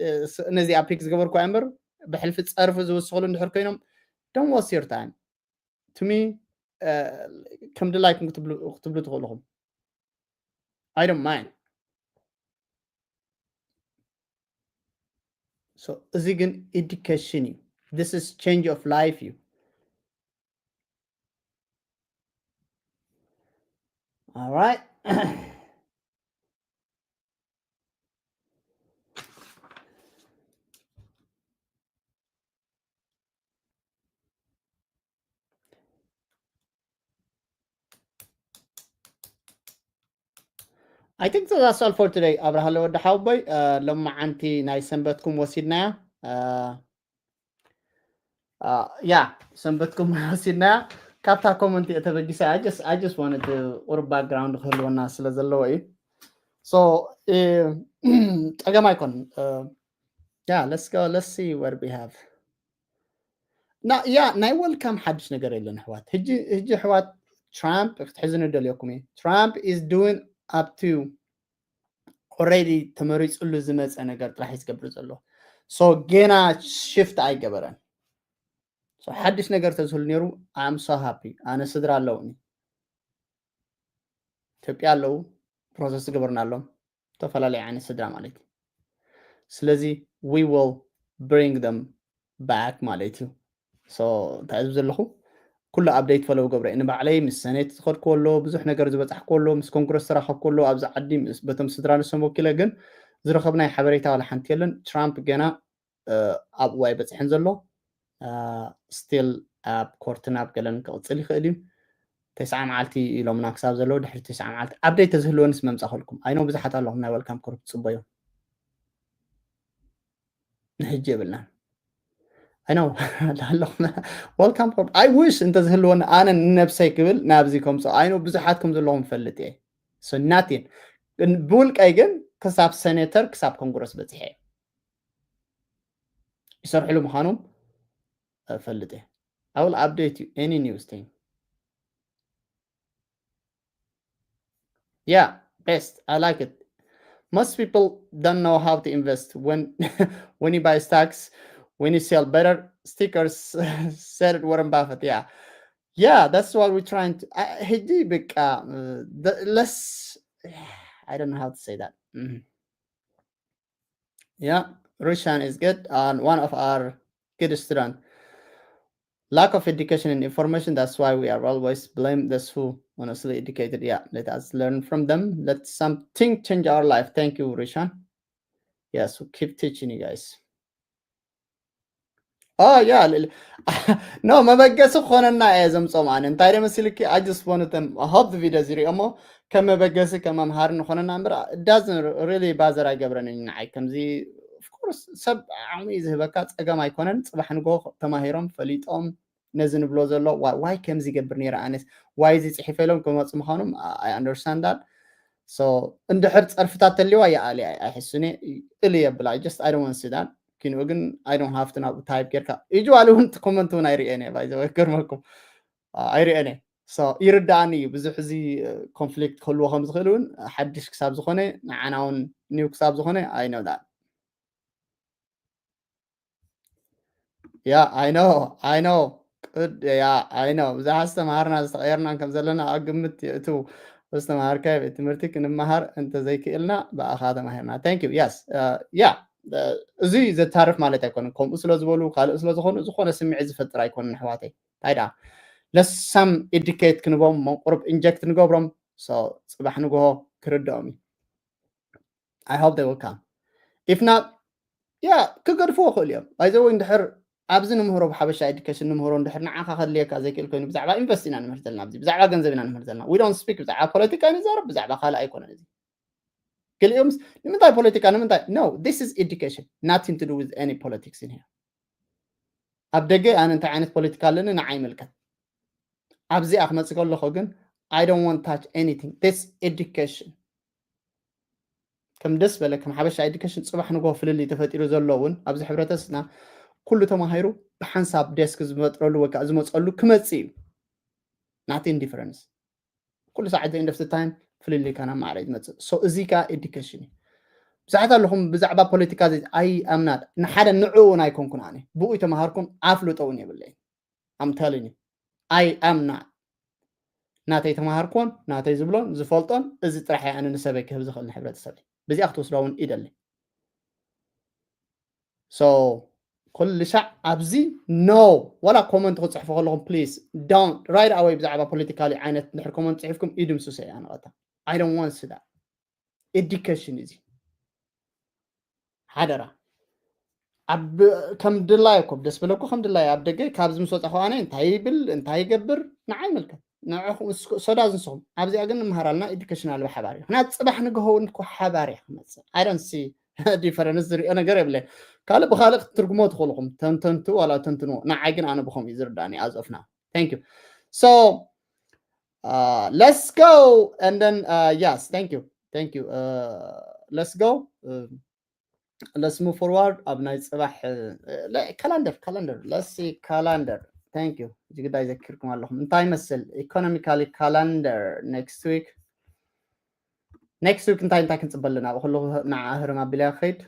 ነዚ ኣብ ፒክ ዝገበርኩ እምበር ብሕልፊ ጸርፊ ዝውስኽሉ እንድሕር ኮይኖም፣ don't waste your time። To me፣ ከም ድላይኩም ክትብሉ ክትብሉ ትኽእሉ ኢኹም። I don't mind። So እዚ ግን ኤዱኬሽን እዩ። This is change of life እዩ። All right። I think that's all for today። ኣብርሃለ ወዲ ሓወቦይ፣ ሎማዓንቲ ናይ ሰንበትኩም ወሲድናያ። ያ፣ ሰንበትኩም ወሲድናያ። ካብታ ኮመንት እየ ተበጊሰ። I just I just wanted to ቁሩብ ባክግራውንድ ክህልወና ስለ ዘለዎ እዩ። So ጸገም ኣይኮን። Yeah, let's go, let's see what we have. ና ያ ናይ ወልካም ሓድሽ ነገር የለን ኣሕዋት። ሕጂ ሕጂ ኣሕዋት ትራምፕ ክትሕዝኑ ደልየኩም እዩ። Trump is doing up to already ተመሪፅሉ ዝመፀ ነገር ጥራሕ እዩ ዝገብር ዘሎ። So ገና ሽፍት ኣይገበረን። So ሓድሽ ነገር ተዝህሉ ነይሩ I'm so happy። ኣነ ስድራ ኣለውኒ፣ ኢትዮጵያ ኣለዉ፣ ፕሮሰስ ዝገበርና ኣሎም፣ ዝተፈላለዩ ዓይነት ስድራ ማለት እዩ። ስለዚ we will bring them back ማለት እዩ። So እንታይ ዝብ ዘለኹ ኩሉ ኣፕደይት ፈለው ገብረ ንባዕለይ ምስ ሰኔት ዝኸድኩ ኣሎ፣ ብዙሕ ነገር ዝበፃሕኩ ኣሎ፣ ምስ ኮንግረስ ተራኸብኩ ኣሎ፣ ኣብዚ ዓዲ በቶም ስድራ ንሶም ወኪለ ግን ዝረኸብናይ ሓበሬታ ዋላ ሓንቲ የለን። ትራምፕ ገና ኣብኡ ኣይበፅሐን ዘሎ። ስቲል ኣብ ኮርትን ኣብ ገለን ክቕፅል ይኽእል እዩ። ተስዓ መዓልቲ ኢሎምና ክሳብ ዘለዉ ድሕሪ ተስዓ መዓልቲ ኣፕደይት ተዝህልወንስ መምፃኸልኩም። ኣይኖ ብዙሓት ኣለኹም ናይ ወልካም ኮርፕ ትፅበዩ ንሕጂ የብልናን። ኣይኖ ኣለኹም ወልካም ኮርፕ I wish እንተዝህልወኒ ኣነ ንነብሰይ ክብል ናብዚ ከምፅኦ ኣይኖ ብዙሓት ከም ዘለኹም ፈልጥ እየ። ናቲን ብውልቀይ ግን ክሳብ ሴኔተር ክሳብ ኮንግረስ በፅሐ እየ። ይሰርሕሉ ምዃኖም እፈልጥ እየ። I will update you any news thing. Yeah, best. I like it. Most people don't know how to invest when when you buy stocks, when you sell better stickers said Warren Buffett. Yeah. Yeah, that's what we're trying to. ሕጂ በቃ let's I don't know how to say that. Mm-hmm. Yeah, Rushan is good and one of our good student. Lack of education and information, that's why we are always blame those who honestly educated. Yeah, let us learn from them. Let something change our life. Thank you, Rishan. Yes, we keep teaching you guys. Oh yeah, no መበገሲ ክኾነና እየ ዘምፆም ኣነ እንታይ ደ መሲልኪ I just wanted them I hope the video ዝሪኦሞ ከም መበገሲ ከም መምሃሪ ንኾነና እምበር doesn't really bother ኣይገብረንን ንዓይ ከምዚ of course ሰብ ዓቕሚ እዩ ዝህበካ ፀገም ኣይኮነን ፅባሕ ንጎ ተማሂሮም ፈሊጦም ነዚ ንብሎ ዘሎ ዋይ ከምዚ ይገብር ነይረ ኣነስ ዋይ እዚ ፅሒፈ ኢሎም ክመፁ ምዃኖም I understand that so እንድሕር ፀርፍታት ተልዋ ይኣሊ ኣይሕሱን እየ እል የብላ just I don't want to see that ኪንኡ ግን I don't have to ናብ ታይፕ ጌርካ ኢጅዋሊ እውን ኮመንት እውን ኣይርእየን እየ ባይዘ ገርመኩም ኣይርእየን እየ ይርዳኣኒ እዩ ብዙሕ እዚ ኮንፍሊክት ክህልዎ ከም ዝኽእል እውን ሓድሽ ክሳብ ዝኾነ ንዓና እውን ኒው ክሳብ ዝኾነ I know that yeah I know I know yeah I know ብዙሓት ዝተምሃርና ዝተቐየርናን ከም ዘለና ኣብ ግምት የእትው ዝተምሃርካዮ ቤት ትምህርቲ ክንመሃር እንተዘይክእልና ብኣኻ ተማሂርና thank you yes yeah እዚ ዘታርፍ ማለት ኣይኮነን ከምኡ ስለ ዝበሉ ካልእ ስለ ዝኾኑ ዝኾነ ስምዒት ዝፈጥር ኣይኮነን ኣሕዋተይ እንታይ ደኣ let some educate ክንቦም ቁሩብ ኢንጀክት ንገብሮም so ፅባሕ ንግሆ ክርድኦም እዩ I hope they will come if not yeah ክገድፍዎ ክእል እዮም by the way እንድሕር ኣብዚ ንምህሮ ብሓበሻ ኤዱኬሽን ንምህሮ እንድሕር ንዓኻ ከድልየካ ዘይክእል ኮይኑ ብዛዕባ ኢንቨስት ኢና ንምህር ዘለና ኣብዚ ብዛዕባ ገንዘብ ኢና ንምህር ዘለና we don't speak ብዛዕባ ፖለቲካ ንዛረብ ብዛዕባ ካልእ ኣይኮነን እዚ ገሊኦምስ ንምንታይ ፖለቲካ ንምንታይ no this is education nothing to do with any politics in here ኣብ ደገ ኣነ እንታይ ዓይነት ፖለቲካ ኣለኒ ንዓይ ይምልከት ኣብዚኣ ክመፅእ ከለኹ ግን I don't want touch anything this education ከም ደስ በለ ከም ሓበሻ ኤዱኬሽን ፅባሕ ንጎ ፍልልይ ተፈጢሩ ዘሎ እውን ኣብዚ ሕብረተስና ኩሉ ተማሂሩ ብሓንሳብ ዴስክ ዝፈጥረሉ ወይ ከዓ ዝመፀሉ ክመፅእ እዩ ናቲን ዲፈረንስ ኩሉ ሰዓት the end of the time ፍልልይ ካና ማዕረ ዝመፅእ so እዚ ከዓ ኤዱኬሽን እዩ ብዙሓት ኣለኹም ብዛዕባ ፖለቲካ ኣይ ኣምናት ንሓደ ንዕኡ እውን ኣይኮንኩን ኣነ ብኡ ተምሃርኩን ኣፍልጦ እውን የብለይን I'm telling you I am not ናተይ ተምሃርኩዎን ናተይ ዝብሎን ዝፈልጦን እዚ ጥራሕ ኣነ ንሰበይ ክህብ ዝኽእል ንሕብረተሰበይ በዚኣ ክትወስዶ እውን ይደሊ so ኩሉ ሻዕ ኣብዚ no ዋላ ኮመንት ክፅሕፉ ከለኹም please don't right away ብዛዕባ ፖለቲካሊ ዓይነት ድሕር ኮመንት ፅሒፍኩም ኢድምስሶ እያ ንቐታ I don't want that education እዚ ሓደራ ኣብ ከም ድላይ እኮ ደስ በለኩ ከም ድላይ ኣብ ደገ ካብዚ ምስ ወፃኹ ኣነ እንታይ ይብል እንታይ ይገብር ንዓይ ይምልከት ንዕኹም ሶዳ ዝንስኹም ኣብዚኣ ግን ንምሃር ኣለና ኤዱኬሽናል ብሓባር እዩ ክና ፅባሕ ንግሆ እውን እኮ ሓባር እየ ክመፅእ I don't see ዲፈረንስ ዝሪኦ ነገር የብለ ካልእ ብካልእ ክትትርጉሞ ትኽእልኹም ተንተንቱ ዋላ ተንትንዎ ንዓይ ግን ኣነ ብኸምኡ እዩ ዝርዳእኒ ኣዝኦፍና thank you So uh, let's go. And then, uh, yes, thank you. Thank you. Uh, let's go. Uh, let's move forward. ኣብ ናይ ጽባሕ calendar calendar let's see calendar. Thank you. እዚ ግዳይ ዘኪርኩም ኣለኹም። እንታይ ይመስል economically calendar next week? Next week እንታይ እንታይ ክንጽበ ኣለና? ኣብ ኩሉ ንዓ ህርም ኣቢልያ ክኸይድ።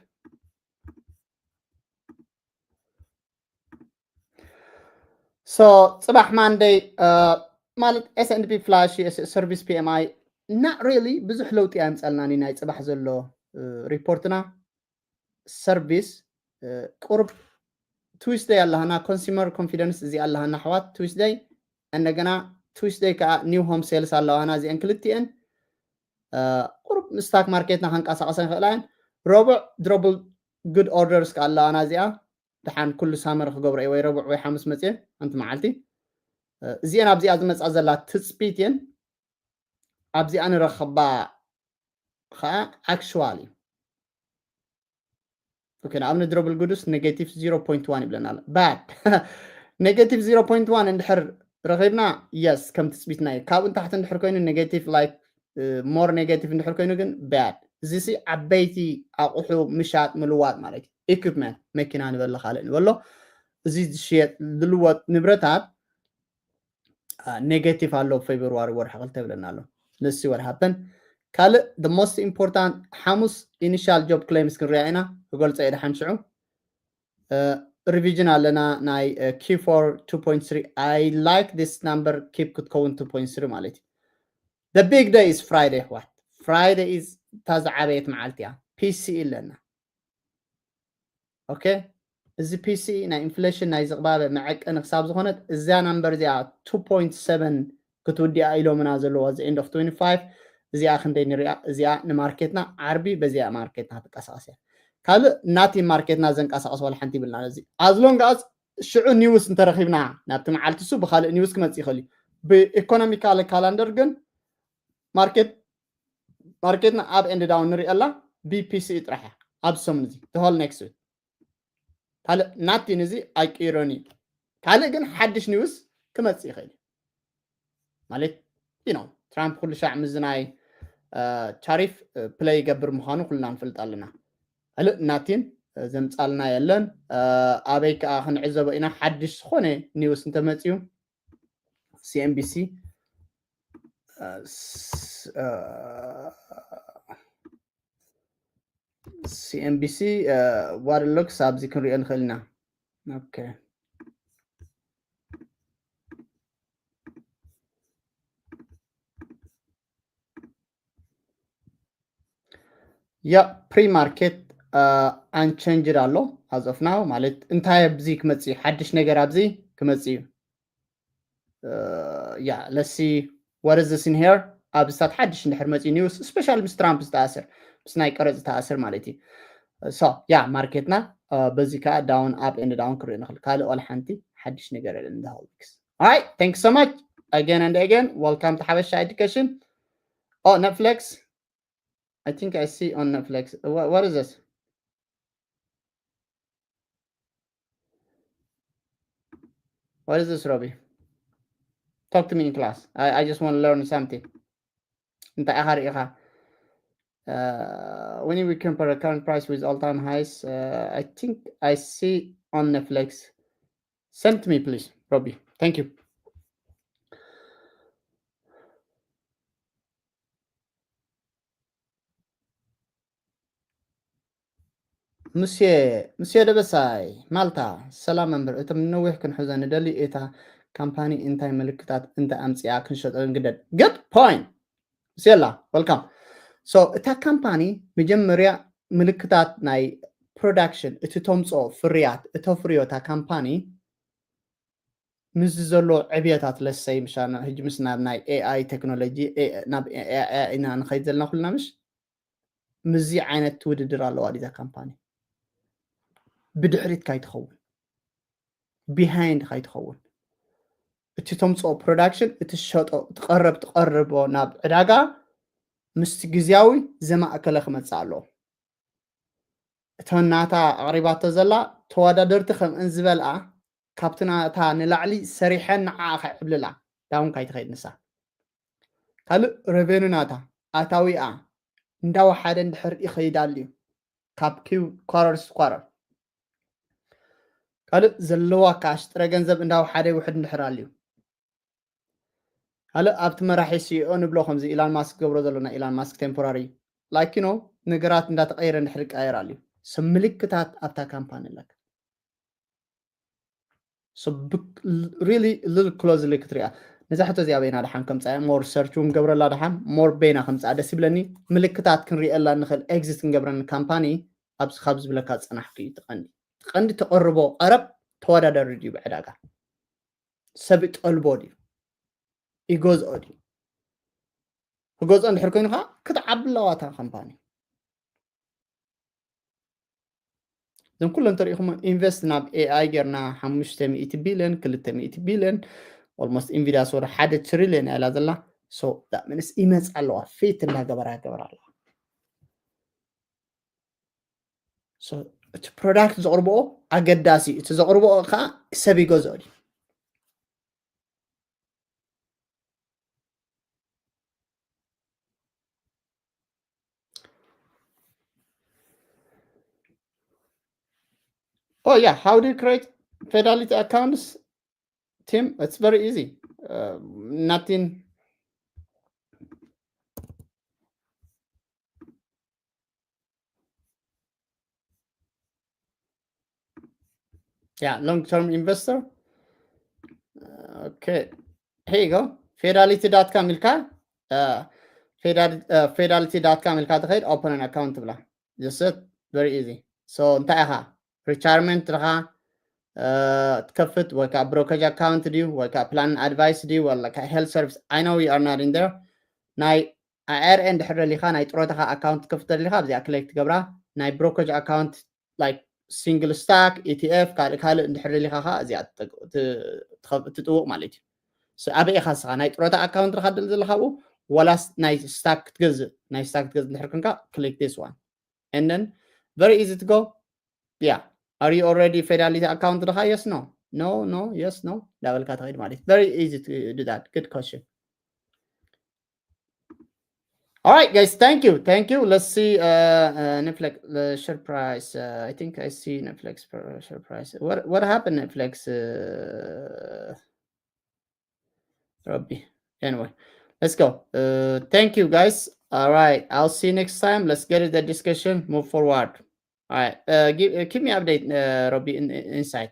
So ጽባሕ ማንደይ ማለት S&P flash service P M I not really ብዙሕ ለውጢ ኣምጸልናኒ ናይ ጽባሕ ዘሎ ሪፖርትና። Service ቁርብ Tuesday ኣለሃና፣ consumer confidence እዚ ኣለሃና ኣሕዋት Tuesday። እንደገና Tuesday ከዓ new home sales ኣለዋና። እዚአን ክልቲአን ቁርብ ምስ stock marketና ከንቀሳቀሰ ይኽእላ እየን። ረቡዕ durable good orders ከዓ ኣለዋና። እዚኣ ደሓን ኩሉ summer ክገብሮ እየ ወይ ረቡዕ ወይ ሓሙስ መፅየ ኣንቲ መዓልቲ። እዚአን ኣብዚኣ ዝመፃ ዘላ ትፅቢት እየን። ኣብዚኣ ንረኽባ ከዓ actually okay ንኣብነት durable goods negative zero point one ይብለና ኣሎ። Bad negative zero point one እንድሕር ረኺብና yes ከም ትፅቢትና እዩ። ካብኡ ንታሕቲ እንድሕር ኮይኑ negative like more negative እንድሕር ኮይኑ ግን bad። እዚ ሲ ዓበይቲ ኣቑሑ ምሻጥ ምልዋጥ ማለት እዩ። Equipment መኪና ንበሎ ካልእ ንበሎ እዚ ዝሽየጥ ዝልወጥ ንብረታት negative ኣሎ February ወርሒ ክልተ ይብለና ኣሎ። Let's see what happen። ካልእ the most important ሓሙስ initial job claims ክንሪኣ ኢና። ክገልጾ እየ ደሓን ሽዑ። Revision ኣለና ናይ Q four two point three. I like this number keep ክትከውን two point three ማለት እዩ። The big day is Friday ኣሕዋት። Friday is እታ ዝዓበየት መዓልቲ እያ። P C E ኣለና። Okay እዚ P C E ናይ inflation ናይ ዝቕባበ መዐቀኒ ክሳብ ዝኾነት እዚኣ number እዚኣ two point seven ክትውዲኣ ኢሎምና ዘለዋ the end of twenty-five። እዚኣ ክንደይ ንሪኣ? እዚኣ ንማርኬትና ዓርቢ በዚኣ ማርኬትና ትንቀሳቐስ እያ። ካልእ ናቲ ማርኬትና ዘንቀሳቐስ ዋላ ሓንቲ ይብልና። እዚ as long as ሽዑ news እንተረኺብና ናብቲ መዓልቲ እሱ ብካልእ news ክመፅእ ይኽእል እዩ። ብ economical calendar ግን ማርኬት ማርኬትና up and down ንሪኦ ኣላ ብ P C E ጥራሕ እያ ኣብዚ ሰሙን እዚ the whole next week። ካልእ ናቲን እዚ ኣይቅይሮን እዩ። ካልእ ግን ሓድሽ news ክመፅእ ይኽእል እዩ ማለት you know ትራምፕ ኩሉ ሻዕ ምዚ ናይ tariff play ይገብር ምዃኑ ኩልና ንፈልጥ ኣለና። ካልእ ናቲን ዘምፃልና የለን። ኣበይ ከዓ ክንዕዘቦ ኢና ሓድሽ ዝኾነ news እንተመፅዩ C N B C C N B C what it looks ኣብዚ ክንሪኦ ንኽእል ኢና። Okay yeah pre-market unchanged ኣሎ as of now ማለት እንታይ ኣብዚ ክመፅእ ሓድሽ ነገር ኣብዚ ክመፅእ እዩ። Yeah let's see what is this in here። ኣብዚታት ሓድሽ እንድሕር መፅኡ news special ምስ ትራምፕ ዝተኣስር ምስ ናይ ቀረፅ ዝተኣስር ማለት እዩ። So yeah ማርኬትና በዚ ከዓ down up and down ክርኢ ንኽእል። ካልእ ዋላ ሓንቲ ሓድሽ ነገር የለን the whole weeks. Alright thanks so much again and again. Welcome to ሓበሻ education. Oh Netflix. I think I see on Netflix. What, what is this? What is this, Robbie? Talk to me in class. I, I just want to learn something. እንታይ ኢኻ ርኢኻ? When we compare the current price with all-time highs, I think I see on Netflix. Send to me, please, Robbie. Thank you. ሙሴ ሙሴ ደበሳይ ማልታ ሰላም መምህር፣ እቶም ንነዊሕ ክንሕዞ ንደሊ እታ ካምፓኒ እንታይ ምልክታት እንተ ኣምፅኣ ክንሸጦ ንግደድ? Good point ሙሴላ፣ welcome። So እታ ካምፓኒ መጀመርያ ምልክታት ናይ production እቲ ተምፅኦ ፍርያት እተፍርዮ እታ ካምፓኒ ምስዚ ዘሎ ዕብየታት ለሰይ ምሻና ሕጂ ምስ ናብ ናይ A I technology ናብ A I ኢና ንኸይድ ዘለና ኩልና ምሽ ምዚ ዓይነት ውድድር ኣለዋ ዲዛ ካምፓኒ ብድሕሪት ካይትኸውን behind ካይትኸውን እቲ ተምፅኦ production እቲ ሸጦ ትቐረብ ትቐርቦ ናብ ዕዳጋ ምስቲ ግዜያዊ ዘማእከለ ክመፅእ ኣለዎ። እተን ናታ ኣቕሪባቶ ዘላ ተወዳደርቲ ከምእን ዝበልኣ ካብቲ ናታ ንላዕሊ ሰሪሐን ንዓኣ ከዕብልላ ዳውን ካይትኸይድ ንሳ። ካልእ revenue ናታ ኣታዊኣ እንዳወሓደ እንድሕር ይኸይድ ኣልዩ ካብ ኪው quarter to quarter። ካልእ ዘለዋ ካሽ ጥረ ገንዘብ እንዳወሓደ ይውሕድ እንድሕር ኣልዩ። ካልእ ኣብቲ መራሒ ሲኢኦ ንብሎ ከምዚ ኢላን ማስክ ገብሮ ዘሎ ናይ ኢላን ማስክ ቴምፖራሪ like you know ነገራት እንዳተቀየረ እንድሕር ይቀየር ኣልዩ። ሰብ ምልክታት ኣብታ ካምፓኒ ኣለካ። So really little closely ክትሪኣ። ነዛ ሕቶ እዚኣ በይና ደሓን ከምፃ more search እውን ገብረላ ደሓን more በይና ከምፃ ደስ ይብለኒ። ምልክታት ክንሪኤላ ንኽእል ኤግዚት ክንገብረኒ ካምፓኒ ኣብዚ ካብ ዝብለካ ዝፀናሕኩ እዩ። ትቐንዲ ትቐንዲ ተቐርቦ ቀረብ ተወዳዳሪ ድዩ ብዕዳጋ ሰብ ይጠልቦ ድዩ ይገዝኦ ድዩ? ክገዝኦ እንድሕር ኮይኑ ከዓ ክትዓቢ ኣለዋ እታ ካምፓኒ። እዞም ኩሎም ተሪኢኹም ኢንቨስት ናብ ኤኣይ ጌርና ሓሙሽተ ሚእቲ ቢልዮን ክልተ ሚእቲ ቢልዮን almost ኢንቪድያ ሶር ሓደ ትሪልዮን እያ ዘላ። So that means ይመፃ ኣለዋ ፊት እንዳገበራ ገበራ ኣለዋ። So እቲ ፕሮዳክት ዘቕርብኦ ኣገዳሲ እዩ። እቲ ዘቕርብኦ ከዓ ሰብ ይገዝኦ ድዩ? Oh yeah, how do you create Fidelity accounts? Tim, it's very easy. Uh, nothing. Yeah, long term investor. Uh, okay, here you go. Fidelity dot com ኢልካ uh, Fidel- uh, Fidelity dot com ኢልካ ትኸይድ open an account ትብላ። Just it, very easy. So እንታይ ኢኻ retirement ድኻ ትከፍት ወይ ከዓ brokerage account ድዩ ወይ ከዓ plan advice ድዩ ወላ ከዓ health service? I know you are not in there. ናይ I R A እንድሕር ደሊኻ ናይ ጥሮታኻ ኣካውንት ትከፍት ደሊኻ ኣብዚኣ ክሊክ ትገብራ። ናይ brokerage account like single stock፣ E T F፣ ካልእ ካልእ እንድሕር ደሊኻ ከዓ እዚኣ ትጠቅ- ት- ትኸፍ- ትጥውቕ ማለት እዩ። So ኣበይ ኢኻ ንስኻ ናይ ጥሮታ ኣካውንት ድኻ ትደሊ ዘለኻ ኣብኡ ዋላስ ናይ ስታክ ክትገዝእ? ናይ ስታክ ክትገዝእ እንድሕር ኮንካ click this one and then very easy to go. Yeah, are you already Fidelity account ድኻ? Yes, no, no, no, yes, no እንዳበልካ ትኸይድ ማለት እዩ። Very easy to do that. Good question. All right, guys, thank you, thank you. Let's see uh, uh, Netflix, the share price. Uh, I think I see Netflix per share price. What what happened, Netflix? Uh, Robbie. Anyway, let's go. Uh, thank you, guys. All right, I'll see you next time. Let's get it the discussion. Move forward. All right. Uh, give, uh, keep me update, uh, Robbie, in, in- inside.